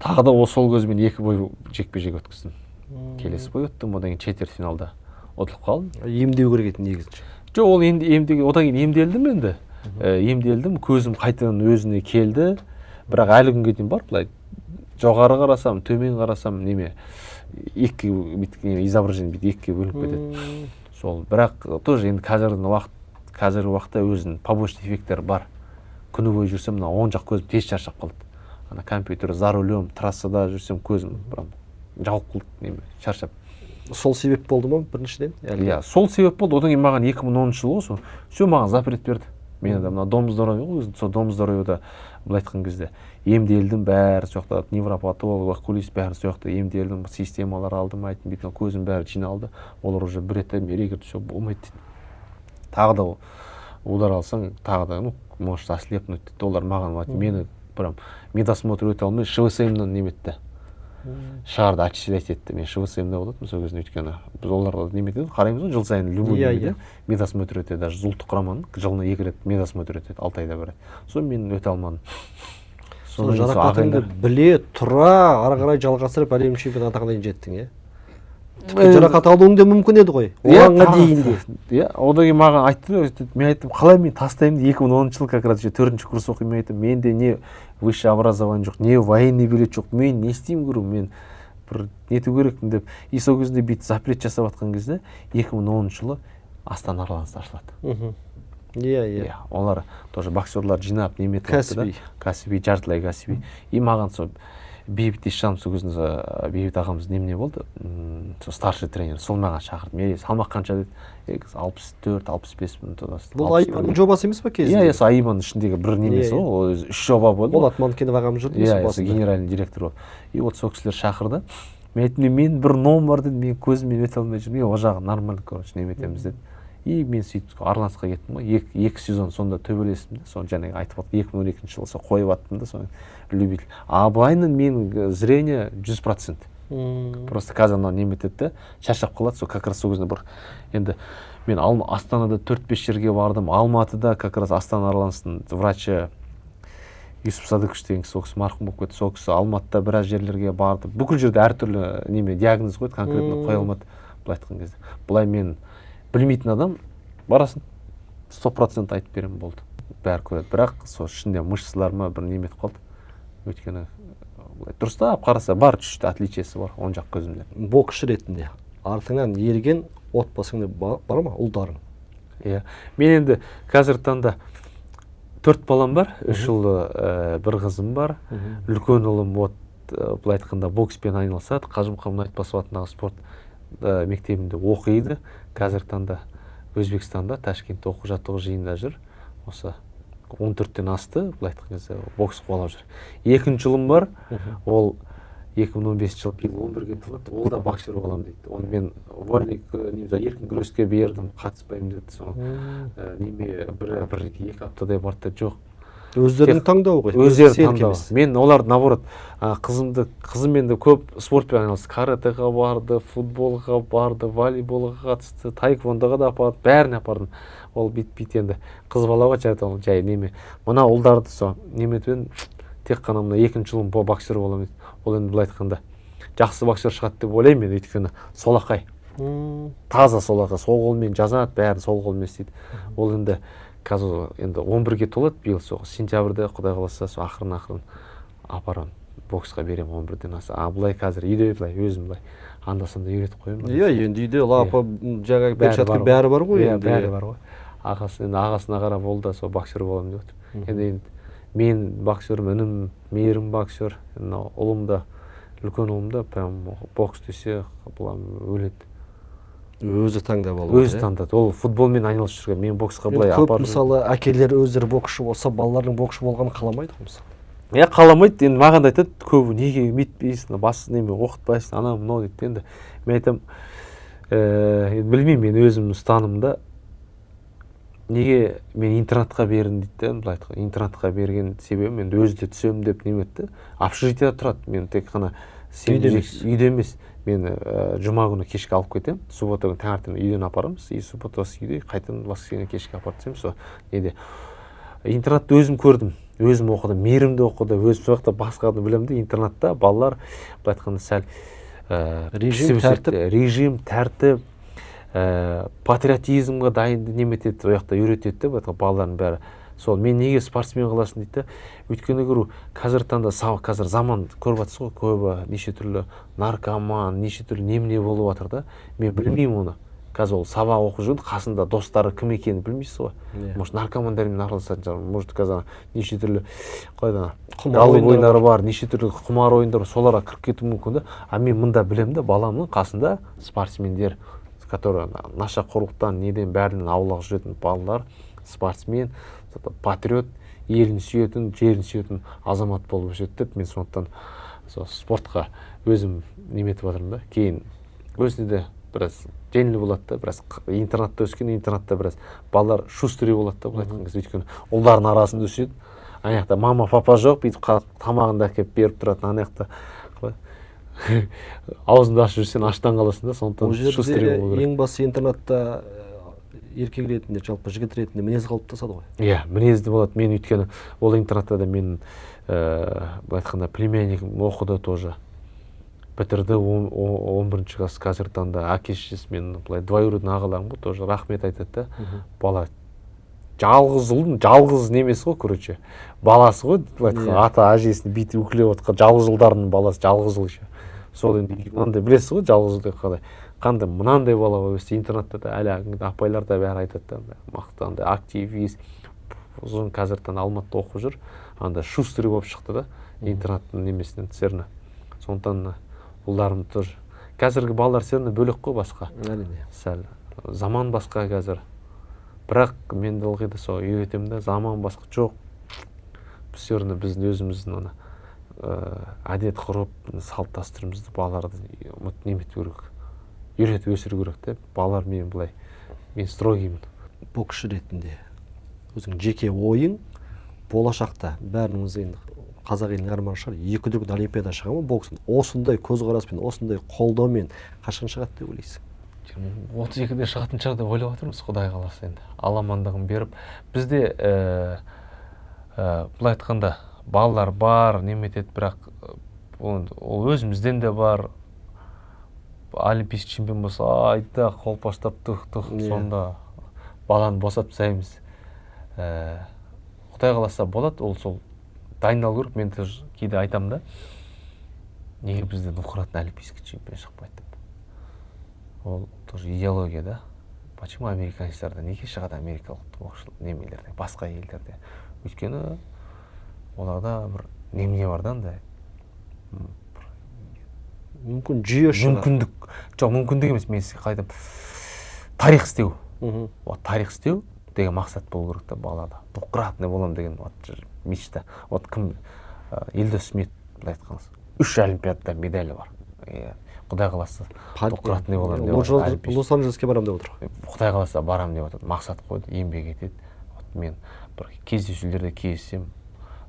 тағы да сол көзбен екі бой жекпе жек өткіздім. Келесі бой өттім, одан кейін четверть финалда ұтылып қалдым. Емдеу керек еді негізінше. Жоқ, ол енді емдеге, одан кейін емделдім енді. Емделдім, көзім қайтадан өзіне келді, бірақ әлі күнге дейін бар, былай жоғары қарасам, төмен қарасам, неме, екіге бүйтіп неме, изображение бүйтіп екіге бөлініп кетеді сол. Бірақ тоже енді қазіргі уақытта өзінің побочный эффекттері бар. Күні бойы жүрсем, мына оң жақ көзім тез шаршап қалды. Ана компьютер, за рулем, трассада жүрсем, көзім прям жауып қалды, неме, шаршап. Сол себеп болды ма біріншіден әлде? Иә, сол себеп болды. Одан кейін маған 2010 жылы ғой, сол все, маған запрет берді. Мен де мына Дом здоровья ғой өзі, сол Дом здоровьяда, былай айтқан кезде, емделдім, бәрі сол жақта, невропатолог, окулист, бәрі сол жақта емделдім, системалар алдым. Айттым, бүйтіп көзім бәрі жиналды. Олар уже бір рет мерегір, все, болмайды дейді, тағы да удар алсаң, тағы да, ну, можешь ослепнуть дейді. Олар маған айтты, мені прям медосмотр өте алмай, ШВСМнан неметті, шығарды, отчислять етті. Мен ШВСМда болатынмын сол кезінде, өйткені біз оларға неме етеді, қараймыз ғой жыл сайын любой немеде медосмотр өтеді. Даже ұлттық құраманың жылына екі рет медосмотр өтеді, 6 айда бір рет. Сол мен өте алмадым. Сол Содан кейін сол жарақатыңды ағайындар- біле тұра ары қарай жалғастырып, әлем чемпионы атағына дейін жеттің, иә? Тіпті жарақат алуың да мүмкін еді ғой оғанға дейін де. Иә, одан кейін маған айтты да, өйтіп, мен айттым, қалай мен тастаймын? 2010 жылы как раз еще төртінші курс оқимын. Мен айттым, менде не высшее образование жоқ, не военный билет жоқ, мен не істеймін, говорю, мен бір нету керекпін деп. И сол кезде бүйтіп запрет жасап жатқан кезде, 2010 жылы Астана Арланс ашылады. Иә иә Иә, олар тоже боксерлар жинап неме етіп жатты да. Кәсіби. Кәсіби, жартылай кәсіби. И маған сол Бейбіт Есжанов, сол кезінде Бейбіт ағамыз немене болды, сол старший тренер, сол маған шақырды. Мен, салмақ қанша деді. 64, 65 мың. Бұл АИБАның жобасы емес па кезінде? Иә, сол АИБАның ішіндегі бір немесі ғой. Ол өзі үш жоба болды ғой. Болат Манкенов ағамыз жүрді. Иә, сол генеральный директор болып. И вот сол кісілер шақырды. Мен айттым, мен бір ном бар дедім, мен көзіммен өте алмай жүрмін. Ол жағы нормально, короче, неме етеміз деді. И мен сөйтіп Арлансқа кеттім ғой. Екі сезон сонда төбелестім да. Соны жаңағы айтып жатыр, 2012 жылы сол қойып аттым да, соны любитель. А былайынан менің зрение 100%. Просто қазір анау неме етеді да, шаршап қалады. Сол как раз сол кезінде бір енді мен Астанада төрт бес жерге бардым, Алматыда как раз Астана Арланстың врачы Юсуп Садыкович деген кісі, ол кісі марқұм болып кетті. Сол кісі Алматыда біраз жерлерге барды, бүкіл жерде әртүрлі неме, диагноз қойды, конкретно қоя алмады. Былай айтқан кезде, былай мен білмейтін адам барасың, 100% айтып беремін, болды, бәрі көреді. Бірақ сол ішінде мышцаларыма бір неме етіп қалды, өйткені былай дұрыстап қараса, бар, чуть отличиесі бар оң жақ көзімде. Боксшы ретінде артыңнан ерген отбасыңда бар ма, ұлдарың? Иә, мен енді қазіргі таңда төрт балам бар: үш ұлы, бір қызым бар. Үлкен ұлым вот, былай айтқанда, бокспен айналысады, Қажымұқан Мұңайтпасов атындағы спорт мектебінде оқиды. Қазіргі таңда Өзбекстанда, Ташкентте оқу жаттығу жиында жүр. Осы 14-тен асты, былай айтқан кезде, бокс қуалап жүр. Екінші ұлым бар, ол 2015 жылы, биыл 11-ге толады. Ол да боксер боламын дейді. Оны мен вольный, еркін күреске бердім, қатыспаймын деді. Сол неме, бір 2 аптадай барды да, жоқ. Өздерінің таңдауы ғой. Өздері сенікі таңдауы. Емес. Мен оларды наоборот, қызымды, қызым енді көп спортпен айналысты: каратэға барды, футболға барды, волейболға қатысты, таэквондоға да апарды, бәріне апардым. Ол бүйтіп бүйтіп енді қыз бала ғой, жарайды, ол жай неме. Мына ұлдарды сол неметпен, тек қана мына екінші ұлым боксер боламын дейді. Ол енді былай айтқанда жақсы боксер шығады деп ойлаймын мен, өйткені солақай, таза солақай, сол қолмен жазады, бәрін сол қолмен істейді. Ол енді қазір енді 11-ге толады биыл, сол сентябрьде, құдай қаласа, сол ақырын ақырын апарамын, боксқа беремін 11-ден аса. А былай қазір үйде былай өзім былай анда санда үйретіп қоямын. Иә, енді үйде лапа, жаңағы Бәрі перчатка, бар ғой. бәрі бар ғой Иә, енді. бәрі бар ғой. Ағасы енді, ағасына қарап ол да сол боксер боламын деп отыр. Енді мен боксермін, інім Мейірім боксер, мынау ұлым да Үлкен ұлым да прям бокс десе, былай өледі. Өзі таңдап алып Өзі отыр, иә? таңдады. Ол футболмен айналысып жүрген, мен боксқа Енді былай көп апарып. Мысалы, әкелер өздері боксшы болса, балаларының боксшы болғанын қаламайды ғой, мысалы. Иә, қаламайды. Енді маған да айтады көбі: «Неге бүйтпейсің, бас неме оқытпайсың, анау мынау дейді. Енді мен айтамын, енді білмеймін, мен өзімнің ұстанымда, неге мен интернатқа бердім дейді да. Былай айтқанда, интернатқа берген себебім, енді өзі де түсемін деп неметті, общежитиеде тұрады. Мен тек қана Үйде емес. Үйде емес. Мен жұма күні кешке алып кетемін, суббота күні таңертең үйден апарамыз, и суббота үйде, қайтадан воскресенье кешке апарып тастаймын. Сол неде, интернатты өзім көрдім, өзім оқыдым, Мейірім де оқыды, өзім сол жақта басқаны білемін да. Интернатта балалар, былай айтқанда, сәл Режим, пісіп өседі. тәртіп. Режим, тәртіп, патриотизмға дайын неметеді, ол жақта үйретеді да. Былай айтқанда, балалардың бәрі сол. Мен неге спортсмен қыласың дейді да. Өйткені говорю, қазіргі таңда қазір заман көріп жатсыз ғой, көбі неше түрлі наркоман, неше түрлі немене болып жатыр да. Мен білмеймін оны. Қазір ол сабақ оқып жүрген, қасында достары кім екенін білмейсіз ғой. Может, наркомандармен араласатын шығар, может, қазір ана неше түрлі, қалай еді, ана Құмар голубой ойындары. Ойындары бар, неше түрлі құмар ойындар бар, соларға кіріп кетуі мүмкін да. А мен мында білемін да, баламның қасында спортсмендер, которые ана нашақорлықтан, неден, бәрінен аулақ жүретін балалар, спортсмен, зато патриот, елін сүйетін, жерін сүйетін азамат болып өседі деп. Мен сондықтан сол спортқа өзім неметіп жатырмын да. Кейін өзіне де біраз жеңіл болады да. Біраз интернатта өскен, интернатта біраз балалар шустрый болады да, былай айтқан кезде. Өйткені ұлдардың арасында өседі, ана жақта мама, папа жоқ, бүйтіп тамағын да әкеліп беріп тұратын. Ана жақта қалай, аузыңды ашып жүрсең, аштан қаласың да. Сондықтан Ол жерде шустрый болу керек. ең басты интернатта еркек ретінде, жалпы жігіт ретінде мінез қалыптасады ғой. Иә, мінезді болады. Мен өйткені ол интернатта да мен, былай айтқанда, племяннигім оқыды тоже, бітірді 11-класс. Қазіргі таңда әке шешесі менің, былай, двоюродный ағаларым ғой, тоже рахмет айтады да. Бала жалғыз ұлдың жалғыз немесі ғой, короче, баласы ғой, былай айтқанда. Ата әжесін бүйтіп үкілеп отқан жалғыз ұлдарының баласы, жалғыз ұл еще. Сол енді мынандай, білесіз ғой, жалғыз ұл қалай, қандай, мынандай бала болып өсті. Интернатта да әлі апайлар да бәрі айтады да, мықты, андай активист, ұзын. Қазіргі таңда Алматыда оқып жүр, андай шустрый болып шықты да интернаттың немесінен все равно. Сондықтан ұлдарым тоже, қазіргі балалар все равно бөлек қой, басқа. Әрине. Сәл заман басқа қазір. Бірақ мен де ылғи да сол үйретемін да, заман басқа жоқ, все равно біздің өзіміздің ана әдет ғұрып, салт дәстүрімізді балаларды ұмыт немету керек, үйретіп өсіру керек те. Балалар мен былай, мен строгиймін. Боксшы ретінде өзің жеке ойың, болашақта бәріміз енді қазақ елінің арманы шығар, екі дүркін олимпиада шыға ма бокстан? Осындай көзқараспен, осындай қолдаумен қашан шығады деп ойлайсың? 32-де шығатын шығар деп ойлап жатырмыз, құдай қаласа. Енді Алла амандығын беріп. Бізде былай айтқанда, балалар бар, неметеді, бірақ ол өзімізден де бар. Олимпийский чемпион болса, айда қолпаштап, тух тух. Сонда баланы босатып тастаймыз. Құдай қаласа, болады. Ол сол дайындалу керек. Мен тоже кейде айтамын да, неге бізде двукратный олимпийский чемпион шықпайды деп. Ол тоже идеология да. Почему американецтерде неге шығады, америкалық боксшы немелерде, басқа елдерде? Өйткені оларда бір немене бар да, андай Мүмкін, жүйе шығар. Мүмкіндік жоқ, мүмкіндік емес, мен сізге қалай айтамын, тарих істеу. Вот тарих істеу деген мақсат болу керек та балада. Двукратный боламын деген вот мечта. Вот кім, Елдос Смит, былай айтқанда, үш олимпиадада медалі бар. Иә, құдай қаласа, двукратный боламын деп Лос жатыр, олимпийский. Лос Анджелеске барамын деп отыр ғой. Құдай қаласа, барамын деп жатыр, мақсат қойды, еңбек етеді. Вот мен бір кездесулерде кездессем,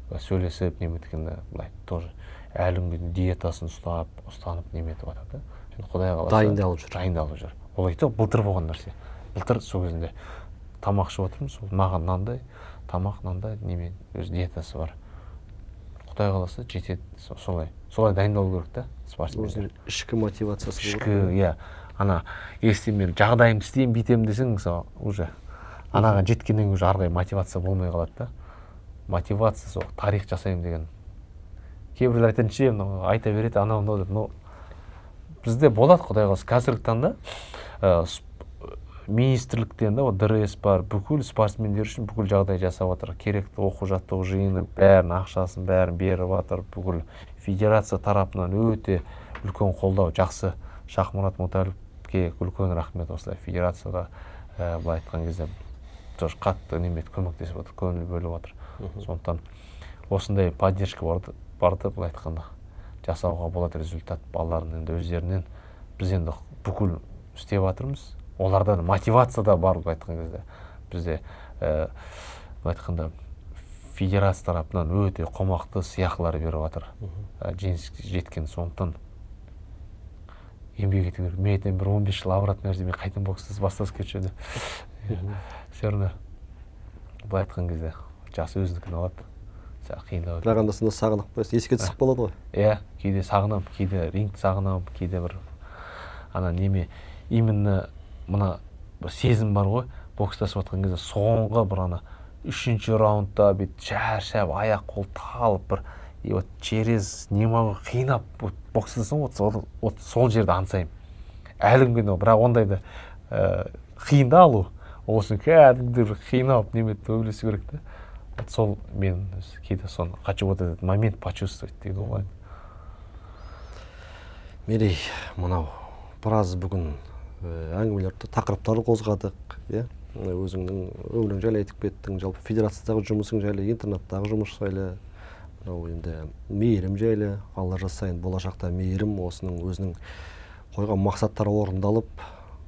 сөйлесіп неметкенде, былай тоже әлі күнге дейін диетасын ұстап, ұстанып неметіп жатыр да. Енді құдай қаласа, Дайындалып жүр. Дайындалып жүр. Ол айтты ғой, былтыр болған нәрсе. Былтыр сол кезінде тамақ ішіп отырмыз, ол маған мынандай тамақ, мынандай неме, өз диетасы бар. Құдай қаласа, жетеді. Солай дайындалу керек та спортсмендер. Өзінің ішкі мотивациясы болу Ішкі керек. Иә, ана если мен жағдайымды істеймін, бүйтемін десең, мысалы, уже анаған жеткеннен кейін уже ары қарай мотивация болмай қалады да. Мотивация сол тарих жасаймын деген. Кейбіреулер айтатын ше, мынау айта береді, анау мынау деп. Но бізде болады, құдай қаласа. Қазіргі таңда Министрліктен да, ДРС бар, бүкіл спортсмендер үшін бүкіл жағдай жасап жатыр. Керекті оқу жаттығу жиыны, бәрін, ақшасын бәрін беріп жатыр. Бүкіл федерация тарапынан өте үлкен қолдау, жақсы. Шахмұрат Муталиповке үлкен рахмет, осылай федерацияға, былай айтқан кезде, тоже қатты неме көмектесіп жатыр, көңіл бөліп жатыр. Сондықтан осындай поддержка барды, былай айтқанда, жасауға болады результат. Балалардың енді өздерінен, біз енді бүкіл істеп жатырмыз, оларда мотивация да бар. Былай айтқан кезде, бізде, былай айтқанда, федерация тарапынан өте қомақты сыйақылар беріп жатыр, жеңіске жеткен. Сондықтан еңбек ету керек. Мен айтайын, бір 15 жыл обратно нәрсе, мен қайтадан боксты бастағысы келуші еді. Все равно, былай айтқан кезде, жас өзінікін алады, сәл қиындау. Бірақ анда санда сағынып қоясың, еске түсіп қалады ғой. Иә, кейде сағынамын, кейде рингті сағынамын, кейде бір ана неме, именно мына бір сезім бар ғой, бокстасып жатқан кезде соңғы бір ана үшінші раундта бүйтіп шаршап, аяқ қол талып, бір и вот через не могу, қинап вот бокстасың ғой, сол, вот сол жерді аңсаймын әлі күнге дейін. Бірақ ондайды қиын да алу, ол үшін кәдімгідей бір қиналып, неме төбелесу керек та. Вот сол мен кейде соны хочу, вот этот момент почувствовать дейді ғой. Мерей, мынау біраз бүгін әңгімелерді, тақырыптарды қозғадық, иә. Өзіңнің өмірің жайлы айтып кеттің, жалпы федерациядағы жұмысың жайлы, интернаттағы жұмыс жайлы, мынау енді Мейірім жайлы. Алла жазса, енді болашақта Мейірім осының өзінің қойған мақсаттары орындалып,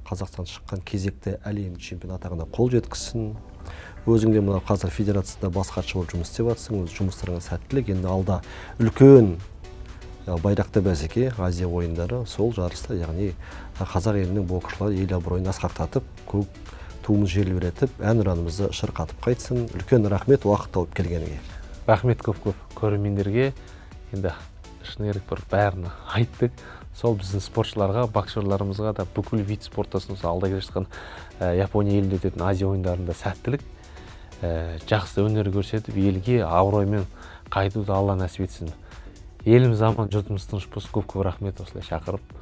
Қазақстан шыққан кезекті әлем чемпионы атағына қол жеткізсін. Өзің де мынау қазір федерацияда бас хатшы болып жұмыс істеп жатрсың, өз жұмыстарыңа сәттілік. Енді алда үлкен байрақты бәсеке, Азия ойындары. Сол жарыста, яғни, қазақ елінің боксшылары ел абыройын асқақтатып, көк туымызды желбіретіп, әнұранымызды шырқатып қайтсын. Үлкен рахмет уақыт тауып келгеніңе. Рахмет көп көп көрермендерге. Енді шыны керек, бір бәрін айттық. Сол біздің спортшыларға, боксерларымызға да, бүкіл вид спорта, осы алда келе жатқан Япония елінде өтетін Азия ойындарында сәттілік, жақсы өнер көрсетіп, елге абыроймен қайтуды Алла нәсіп етсін. Еліміз аман, жұртымыз тыныш болсын. Көп көп рахмет осылай шақырып.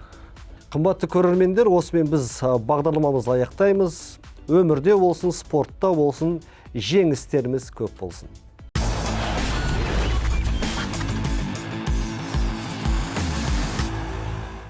Қымбатты көрермендер, осымен біз бағдарламамызды аяқтаймыз. Өмірде болсын, спортта болсын, жеңістеріміз көп болсын.